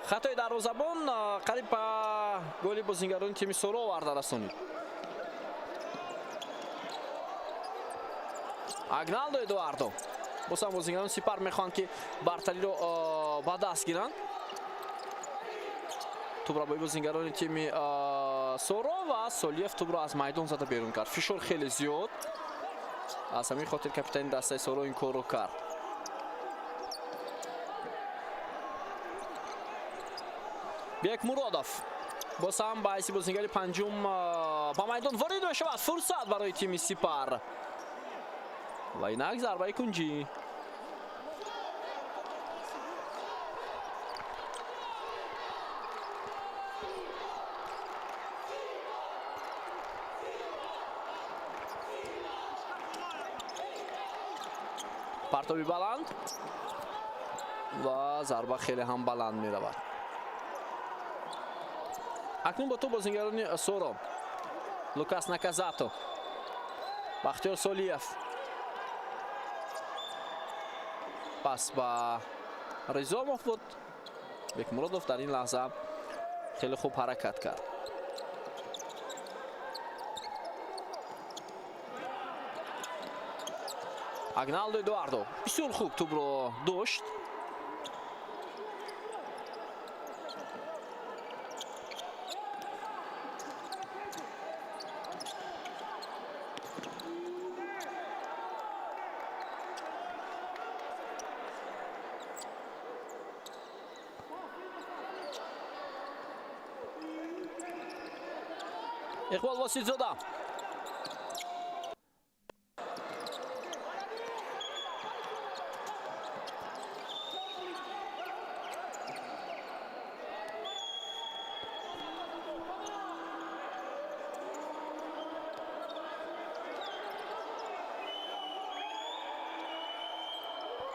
Хатои дарвозабон қариб ба голи бозингарони тими Соро оварда расонид. Агналдо Эдуардо. Боз ҳам бозингарони Сипар мехоҳанд, ки бартариро ба даст гиранд. Тӯбро бо бозингарони тими Соро ва Солиев тӯбро аз майдон зада берун кард. Фишор хеле зиёд. Аз ҳамин хотир капитани дастаи Соро ин корро кард. Бекмуродов боз ҳам ба ҳайси бозингари панҷум ба майдон ворид мешавад. Фурсат барои тими Сипар. Ва инак зарбаи кунҷӣ. Партоби баланд ва зарба хеле ҳам баланд меравад. Акнун бо тӯб бозингарони Соро. Лукас Наказато, Бахтиёр Солиев. Пас ба Ризомов буд. Бекмуродов дар ин лаҳза хеле хуб ҳаракат кард. Агналдо Эдуардо бисёр хуб тӯбро дошт. Иқбол Воситзода.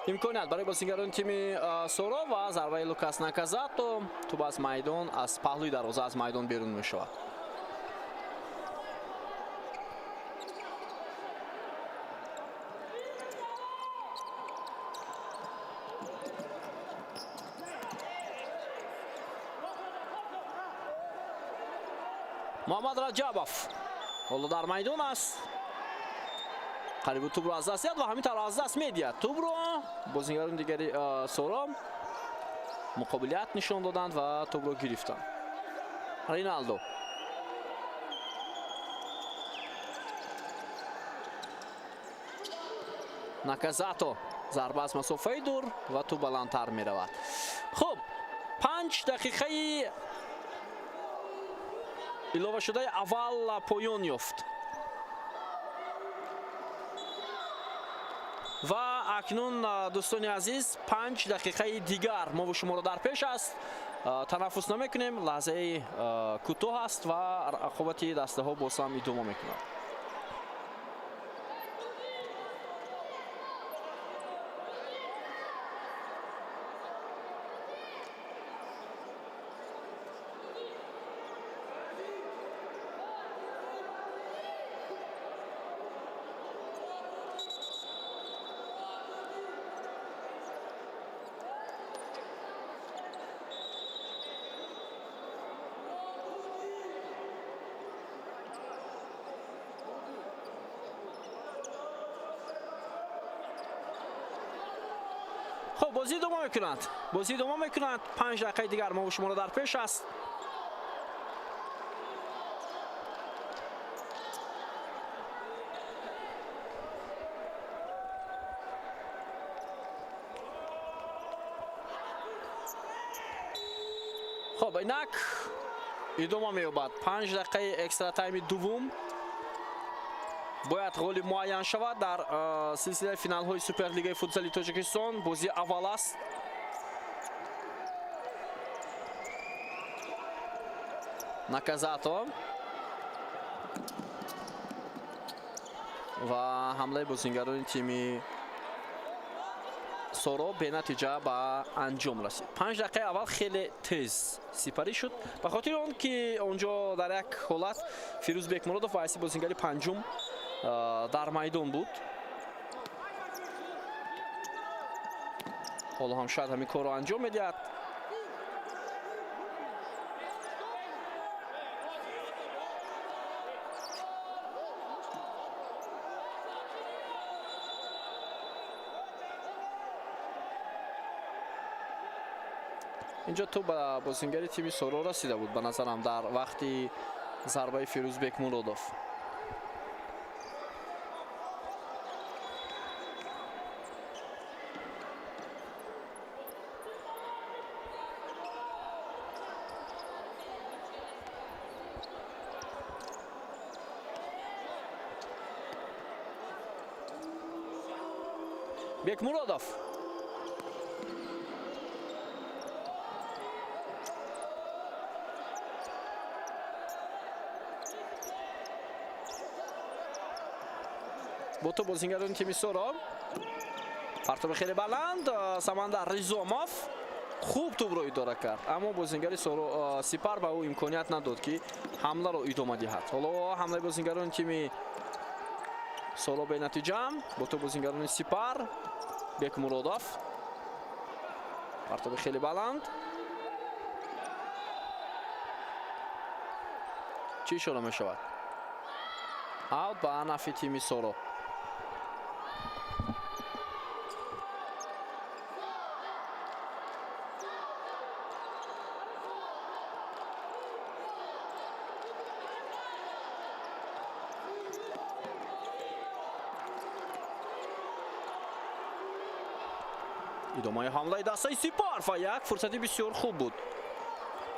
Имконият барои бозингарони тими Соро ва зарбаи Лукас Наказато. Тӯб аз майдон, аз паҳлӯи дарвоза аз майдон берун мешавад. Муҳаммад Раҷабов ҳоло дар майдон аст. Қарибу тӯбро аз даст диҳад ва ҳамин тавр аз даст медиҳад. Тӯбро бозингарони дигари Соро муқобилият нишон доданд ва тӯбро гирифтанд. Риналдо. Наказато. Зарба аз масофаи дур ва тӯб баландтар меравад. Хуб, 5 дақиқаи иловашудаи аввал поён ёфт. Ва акнун, дӯстони азиз, 5 дақиқаи дигар мо шуморо дар пеш аст. Танаффус намекунем, лаҳзаи кӯтоҳ аст ва рақобати дастаҳо боз ҳам идома мекунад. Хуб, бозӣ идома мекунад. Бозӣ идома мекунад. 5 дақиқаи дигар мо шуморо дар пеш аст. Хуб, инак идома меёбад. 5 дақиқаи экстра тайми дуввум. Бояд ғолиб муайян шавад дар силсилаи финалҳои Суперлигаи футзали Тоҷикистон. Бозии аввал аст. Наказато. Ва ҳамлаи бозингарони тими Соро бенатиҷа ба анҷом расид. 5 дақиқаи аввал хеле тез сипарӣ шуд, ба хотири он ки он ҷо дар як ҳолат Фирӯз Бекмуродов ба ҳайси бозингари панҷум дар майдон буд. Ҳоло ҳам шояд ҳамин корро анҷом медиҳад. Инҷо тӯб ба бозингари тими Соро расида буд, ба назарам, дар вақти зарбаи Фирӯз Бекмуродов. Бекмуродов бо тӯб, бозингарони тими Соро. Партоби хеле баланд, Самандар Ризомов хуб тӯбро идора кард, аммо бозингари Сипар ба ӯ имконият надод, ки ҳамларо идома диҳад. Ҳоло ҳамлаи бозингарони тими Соро бенатиҷа. Бо тӯб бозингарони Сипар. Бекмуродов, партоби хеле баланд. Чӣ ишора мешавад? Аут ба нафи тими Соро. Идомаи ҳамлаи дастаи Сипар ва як фурсати бисёр хуб буд,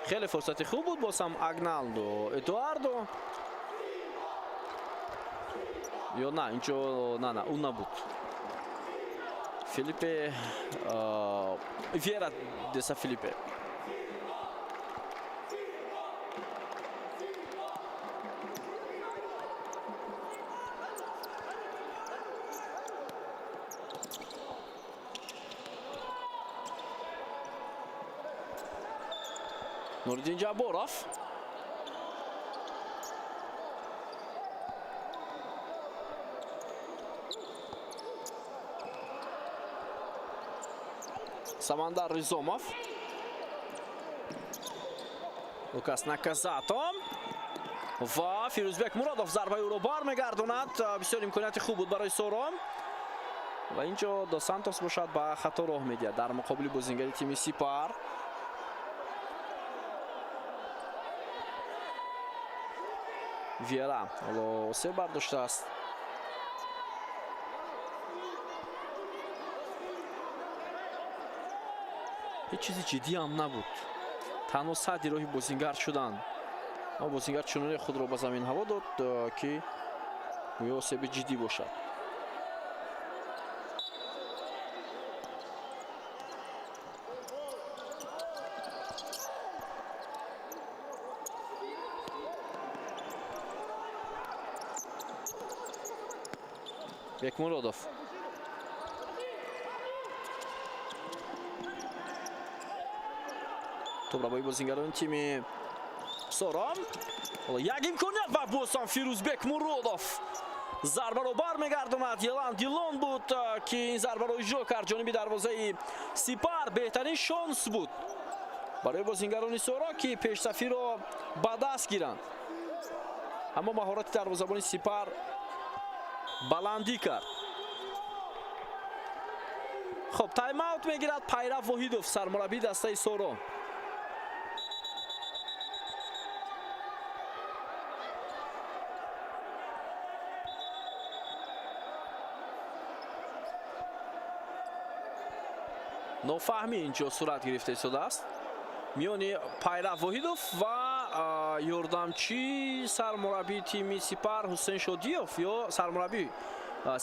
хеле фурсати хуб буд. Боз ҳам Агналдо Эдуардо ё на, инҷо на, ӯ набуд, Филиппе Вера деса Филиппе. Нуриддин Ҷабборов. Самандар Ризомов, Лукас Наказато ва Фирӯзбек Муродов зарбаи ӯро бармегардонад. Бисёр имконияти хуб буд барои Соро ва инҷо До Сантос бошад, ба хато роҳ медиҳад дар муқобили бозингари тими Сипар. Вера ҳоло се бардоштааст. Ҳеҷ чизи ҷиддӣ ҳам набуд, танҳо садди роҳи бозингар шуданд, аммо бозингар чуноне худро ба замин ҳаво дод, ки гӯё осеби ҷиддӣ бошад. Бекмуродов. Тӯбрабои бозингарони тими Соро. Як имконият ва боз ҳам Фирӯзбек Муродов зарбаро бармегардонад. Елан Дилон буд, ки ин зарбаро иҷро кард ҷониби дарвозаи Сипар. Беҳтарин шонс буд барои бозингарони Соро, ки пешсафиро ба даст гиранд, аммо маҳорати дарвозабони Сипар баландӣ кард. Хуб, тайм-аут мегирад Пайрав Воҳидов, сармураббии дастаи Соро. Нофаҳмӣ инҷо сурат гирифта истодааст миёни Пайрав Воҳидов ва ёрдамчии сармураббии тими Сипар Ҳусейн Шодиёв ё сармураббии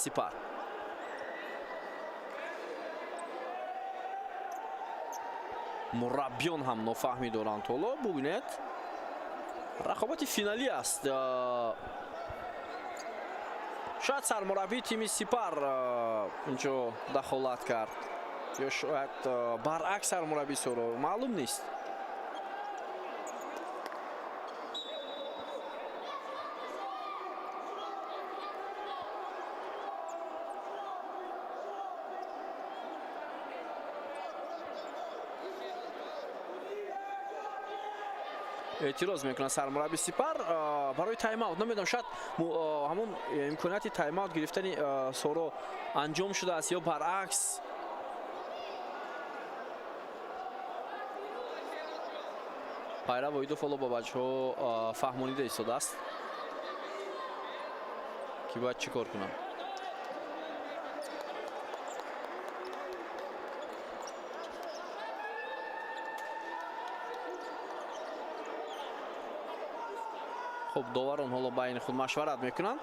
Сипар. Мураббиён ҳам нофаҳмӣ доранд. Ҳоло бубинед, рақобати финалӣ аст. Шояд сармураббии тими Сипар инҷо дахолат кард ё шояд баръакс сармураббии Соро, маълум нест. Эътироз мекунад сармурабби Сипар барои тайм-аут. Намедонам, шояд ҳамон имконияти тайм-аут гирифтани Соро анҷом шудааст ё баръакс. Пайрав Воҳидов ҳоло ба бачаҳо фаҳмонида истодааст, ки бояд чӣ кор кунанд. Хуб, доварон ҳоло байни худ машварат мекунанд.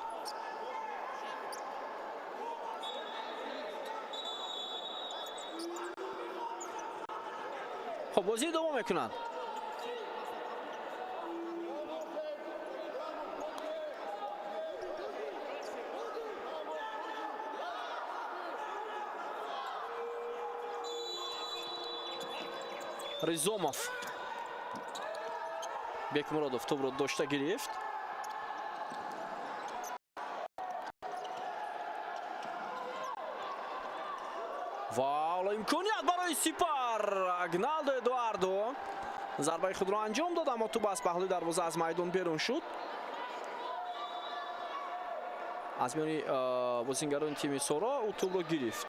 Хуб, бозӣ идома мекунанд. Ризомов, Бекмуродов тӯбро дошта гирифт. Ва ҳоло имконият барои Сипар. Агналдо Эдуардо зарбаи худро анҷом дод, аммо тӯб аз паҳлӯи дарвоза аз майдон берун шуд. Аз миёни бозингарони тими Соро ӯ тӯбро гирифт.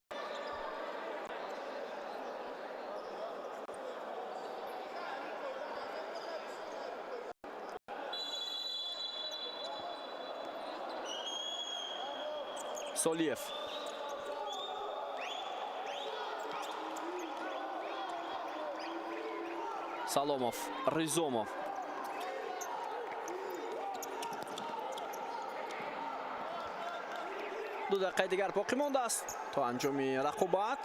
Солиев, Саломов, Ризомов. 2 дақиқаи дигар боқӣ мондааст то анҷоми рақобат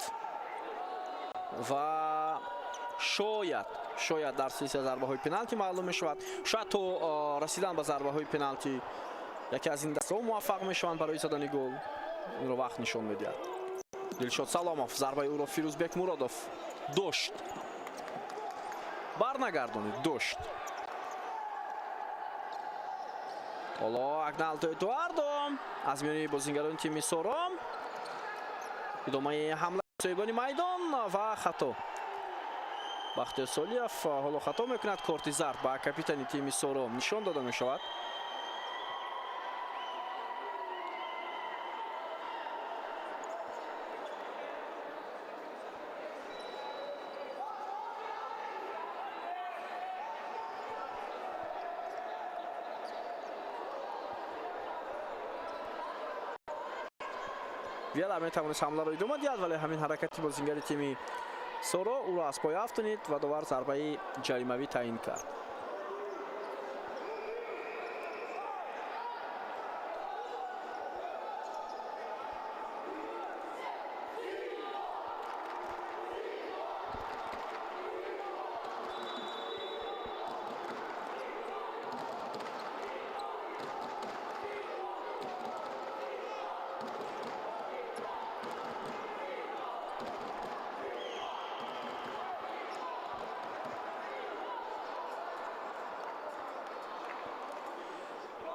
ва шояд дар силсила зарбаҳои пеналти маълум мешавад. Шояд то расидан ба зарбаҳои пеналти яке аз ин дастаҳо муваффақ мешаванд барои задани гол. Инро вақт нишон медиҳад. Дилшод Саломов, зарбаи ӯро Фирӯзбек Муродов дошт, барнагардонид, дошт. Ҳоло Агналдо Эдуардо аз миёни бозингарони тими Сором, идомаи ҳамла соҳибони майдон ва хато. Бахтиёр Солиев ҳоло хато мекунад. Корти зард ба капитани тими Сором нишон дода мешавад. Виара метавонист ҳамларо идома диҳад, вале ҳамин ҳаракати бозингари тими Соро ӯро аз пой афтонид ва довар зарбаи ҷаримавӣ таъин кард.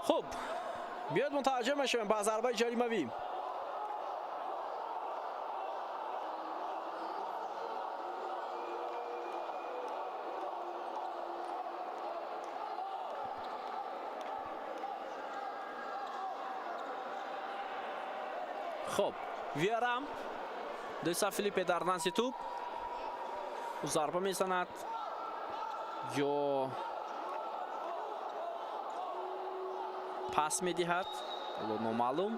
Хуб, биёед мутаваҷҷӯҳ мешавем ба зарбаи ҷаримавӣ. Хуб, Виара, Деса Филиппе дар назди тӯб, ӯ зарба мезанад ё пас медиҳад, ҳоло номаълум.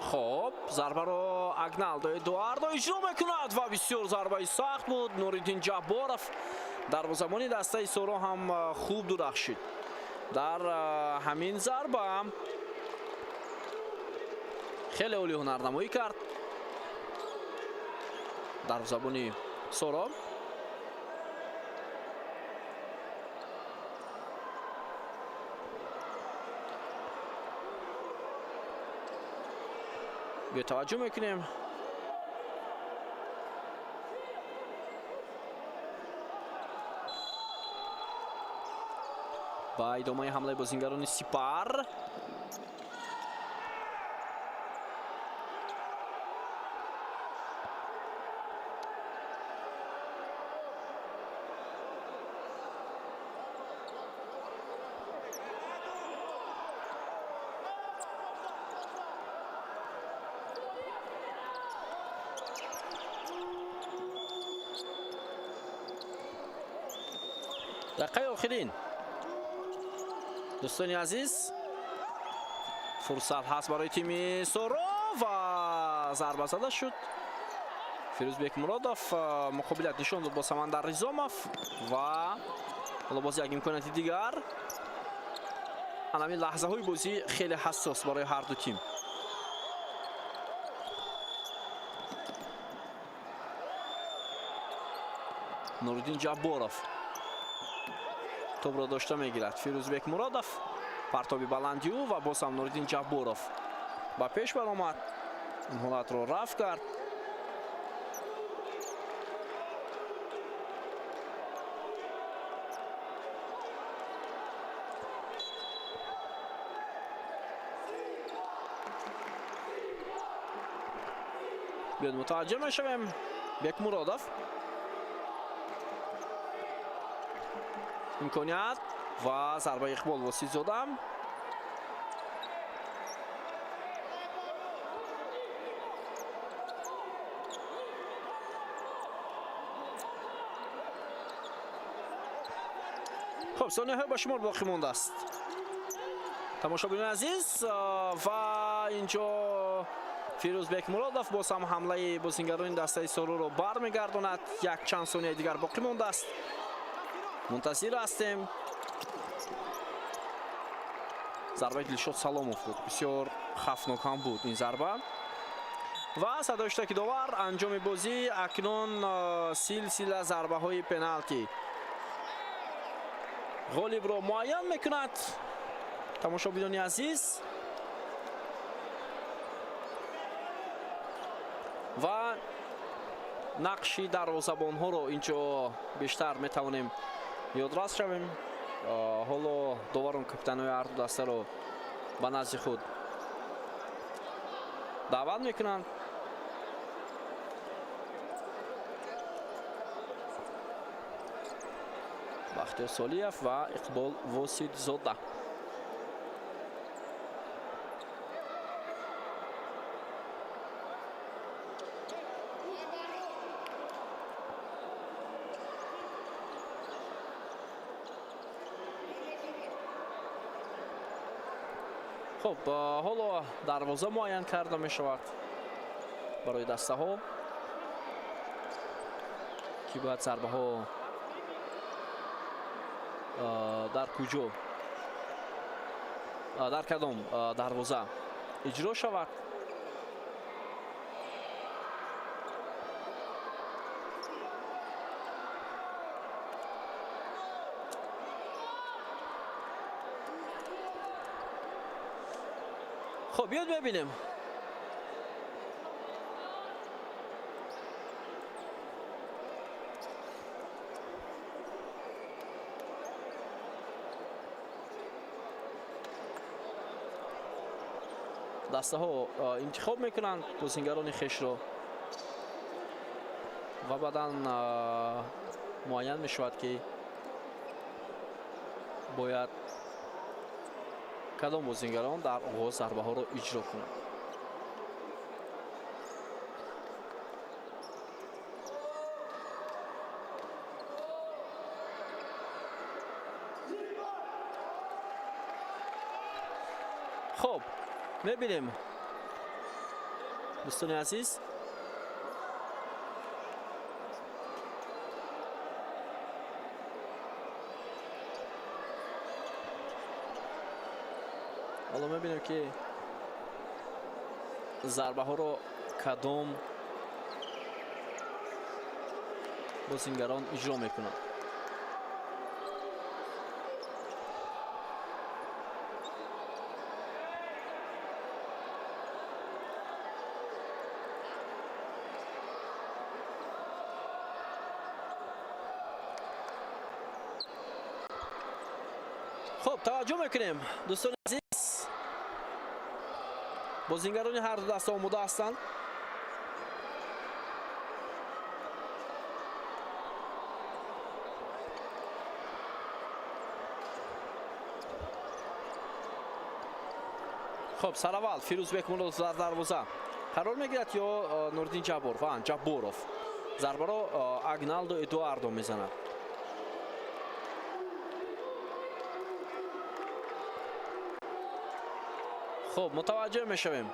Хоб, зарбаро Агналдо Эдуардо иҷро мекунад ва бисёр зарбаи сахт буд. Нуриддин Ҷабборов Дарвозабони дастаи Соро ҳам хуб дурахшид дар ҳамин зарба, хеле олӣ ҳунарнамоӣ кард дарвозабони Соро. Биё таваҷҷӯҳ мекунем. Ба идомаи ҳамлаи бозингарони Сипар. Дақиқаи охирин, дӯстони азиз, фурсат ҳаст барои тими Соро ва зарба зада шуд. Фирӯзбек Муродов муқобилият нишон дод бо Самандар Ризомов ва ҳоло боз як имконияти дигар. Ҳамин лаҳзаҳои бозӣ хеле ҳассос барои ҳар ду тим. Нуриддин Ҷабборов топро дошта мегирад. Фирӯзбек Муродов, партоби баланди ӯ ва боз ҳам Нуриддин Ҷабборов ба пеш баромад, ин ҳолатро рафт кард. Биёд мутаваҷҷӯҳ мешавем. Бекмуродов, имконият ва зарбаи Иқбол Воситзода. Хуб, сонияҳо ба шумор боқӣ мондааст, тамошобинони азиз, ва инҷо Фирӯзбек Муродов боз ҳам ҳамлаи бозингарони дастаи Сороро бармегардонад. Як чанд сонияи дигар боқӣ мондааст, мунтазир ҳастем. Зарбаи Дилшод Саломов буд, бисёр хафнок ҳам буд ин зарба. Ва садои иштироки довар, анҷоми бозӣ. Акнун силсила зарбаҳои пеналти ғолибро муайян мекунад, тамошобинони азиз. Ва нақши дарвозабонҳоро инҷо бештар метавонем ёдрас шавем. Ҳоло доварон капитанҳои ҳарду дастаро ба назди худ даъват мекунанд. Бахтиёр Солиев ва Иқбол Воситзода. Хуб, ҳоло дарвоза муайян карда мешавад барои дастаҳо, ки бояд зарбаҳо дар куҷо, дар кадом дарвоза иҷро шавад. Хуб, биёд мебинем. Дастаҳо интихоб мекунанд бозингарони хешро ва баъдан муайян мешавад, ки бояд кадом бозингарон дар оғоз зарбаҳоро иҷро кунанд. Хуб, мебинем, дӯстони азиз. Ҳоло мебинем, ки зарбаҳоро кадом бозингарон иҷро мекунанд. Хуб, таваҷҷӯҳ мекунем, дӯстони азиз, бозингарони ҳар ду даста омода ҳастанд. Хуб, сараввал Фирӯзбек Муродов дар дарвоза қарор мегирад ё Нуриддин Ҷабборов? Ҷабборов. Зарбаро Агналдо Эдуардо мезанад. Хуб, мутаваҷҷӯҳ мешавем.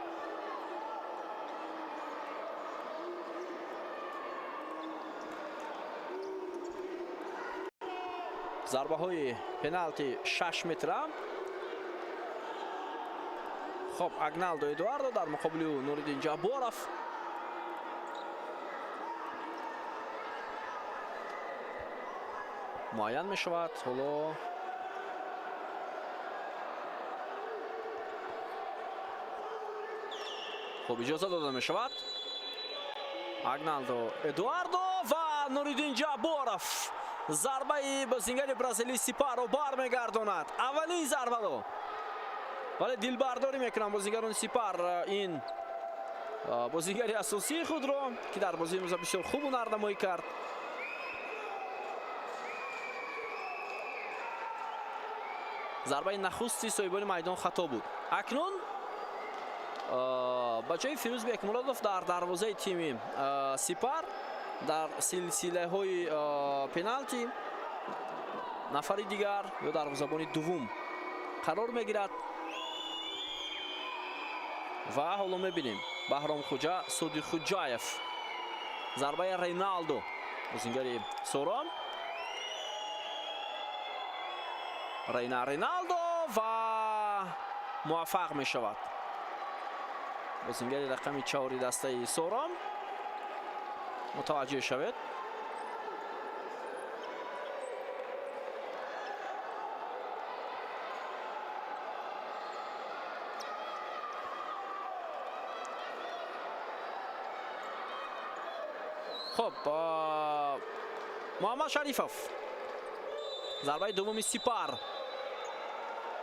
Зарбаҳои пеналти 6 метра. Хуб, Агналдо Эдуардо дар муқобили ӯ Нуриддин Ҷабборов. Муайян мешавад ҳоло. Хуб, иҷоза дода мешавад. Агналдо Эдуардо ва Нуриддин Ҷабборов зарбаи бозингари бразилии Сипарро бармегардонад. Аввалин зарбаро. Вале дилбардорӣ мекунанд бозингарони Сипар ин бозингари асосии худро, ки дар бозии имрӯза бисёр хуб ҳунарнамоӣ кард. Зарбаи нахусти соҳибони майдон хато буд. Акнун ба ҷои Фирӯз Бекмуродов дар дарвозаи тими Сипар дар силсилаҳои пеналти нафари дигар ё дарвозабони дуввум қарор мегирад. Ва ҳоло мебинем Баҳромхуҷа Содиқхуҷаев, зарбаи Реналдо, бозингари Сорон. Рейна Реналдо ва муваффақ мешавад бозингари рақами 4 дастаи Сорон. Мутаваҷҷӯҳ шавед. Хуб, Муҳаммад Шарифов, зарбаи дуввуми Сипар.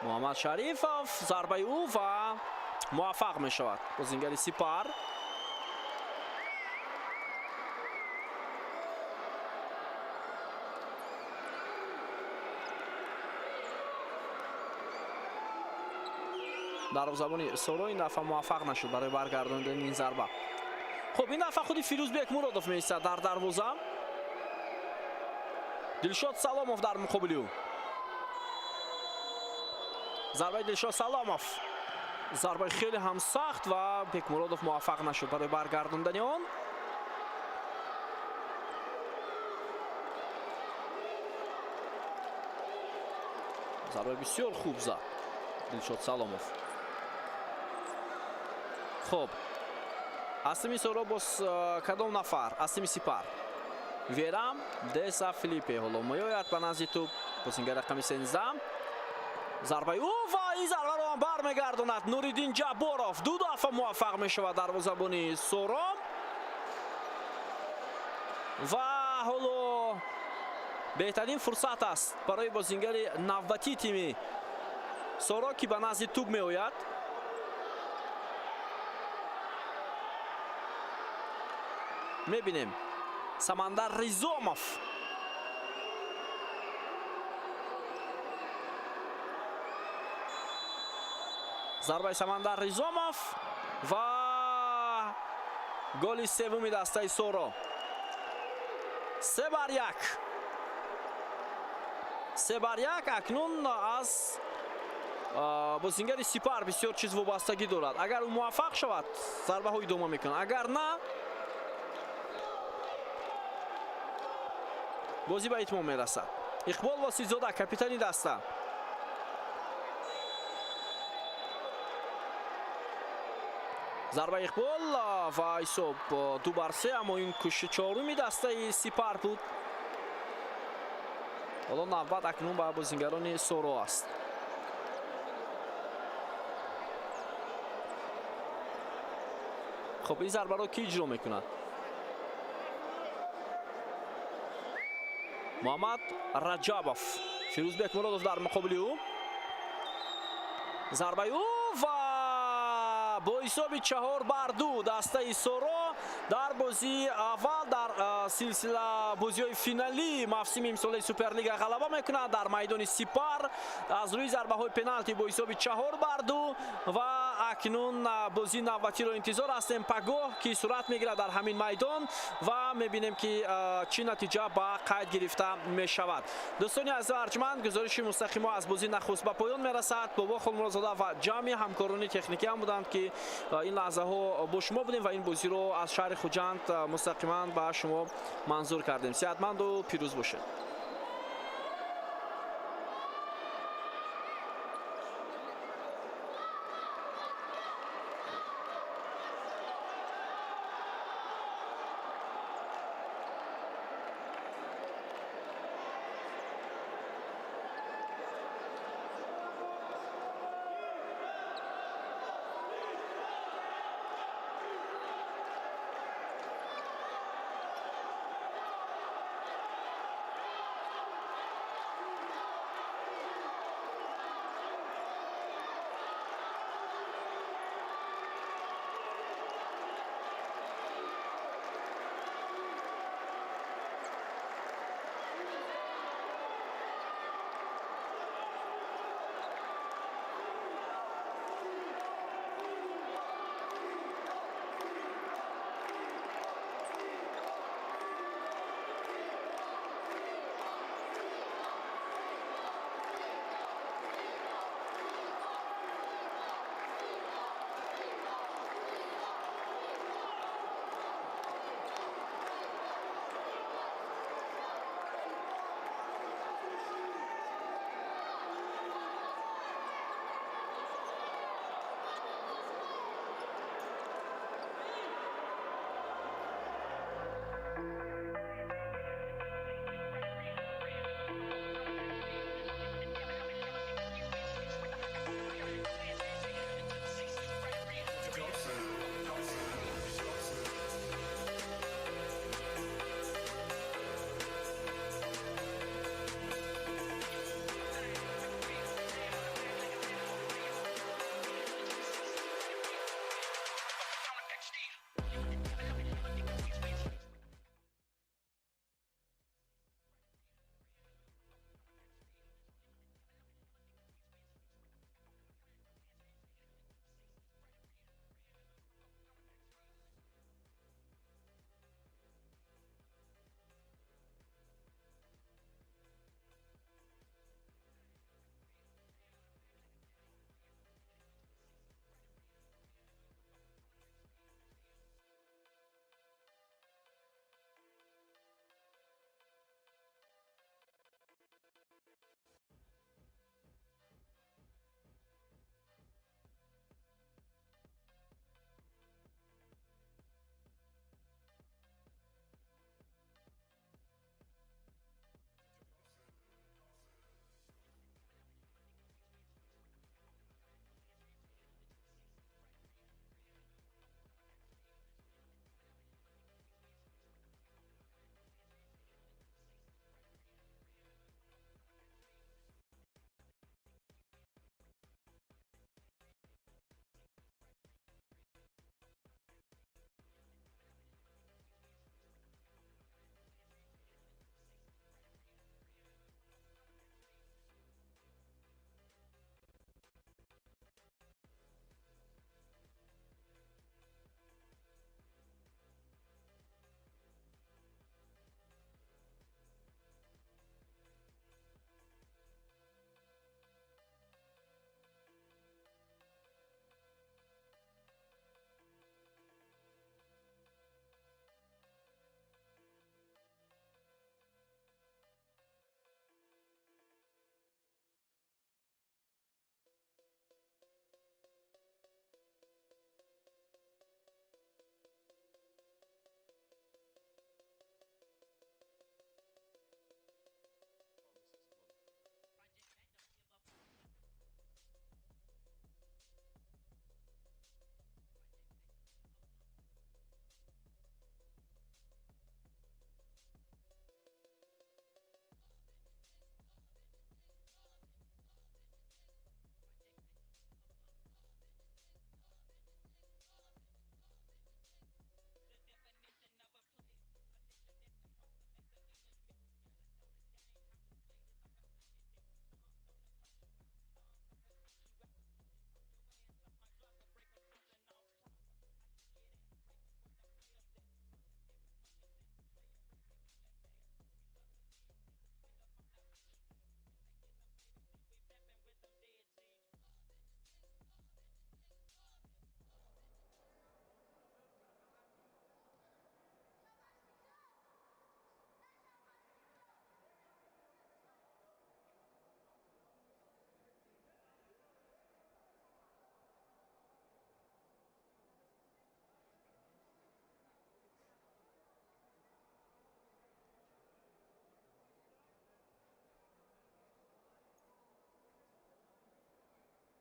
Муҳаммад Шарифов, зарбаи ӯ ва муваффақ мешавад бозингари Сипар. Дарвозабони Соро ин дафъа муваффақ нашуд барои баргардондани ин зарба. Хуб, ин дафъа худи Фирӯзбек Муродов меистад дар дарвоза. Дилшод Саломов дар муқобили ӯ. Зарбаи Дилшод Саломов, зарбаи хеле ҳам сахт ва Бекмуродов муваффақ нашуд барои баргардондани он. Зарбаи бисёр хуб зад Дилшод Саломов. Хуб, аз тими Соро боз кадом нафар? Аз тими Сипар Верам Деса Филиппе ҳоло меояд ба назди тӯб, бозингари рақами 13. Зарбаи ӯ ва ин зарбаро ҳам бармегардонад Нуриддин Ҷабборов. Ду дафъа муваффақ мешавад дарвозабони Соро. Ва ҳоло беҳтарин фурсат аст барои бозингари навбатии тими Соро, ки ба назди тӯб меояд. Мебинем Самандар Ризомов. Зарбаи Самандар Ризомов ва голи севуми дастаи Соро. 3-1. 3-1. Акнун аз бозингари Сипар бисёр чиз вобастагӣ дорад. Агар ӯ муваффақ шавад, зарбаҳо идома мекунанд. Агар на, бозӣ ба итмом мерасад. Иқбол Восизода, капитани даста. Зарба Иқбол ва ҳисоб 2-3, аммо ин кӯшиши чоруми дастаи Сипар буд. Ҳоло навбат акнун ба бозингарони Соро аст. Хуб, ин зарбаро ки иҷро мекунад? Муҳаммад Раҷабов. Фирӯзбек Муродов дар муқобили ӯ. Зарбаи ӯ ва бо ҳисоби 4-2 дастаи Соро дар бозии аввал дар силсила бозиҳои финалии мавсими имсолаи Суперлига ғалаба мекунад дар майдони Сипар аз рӯи зарбаҳои пеналти бо ҳисоби 4-2. Ва акнун бозии навбатиро интизор ҳастем пагоҳ, ки сурат мегирад дар ҳамин майдон, ва мебинем, ки чӣ натиҷа ба қайд гирифта мешавад. Дӯстони азизу арҷманд, гузориши мустақимо аз бозии нахуст ба поён мерасад. Бобо Хулмуродзода ва ҷамъи ҳамкорони техникӣ ҳам буданд, ки ин лаҳзаҳо бо шумо будем ва ин бозиро аз шаҳри Хуҷанд мустақиман ба шумо манзур кардем. Сеҳатманду пирӯз бошед.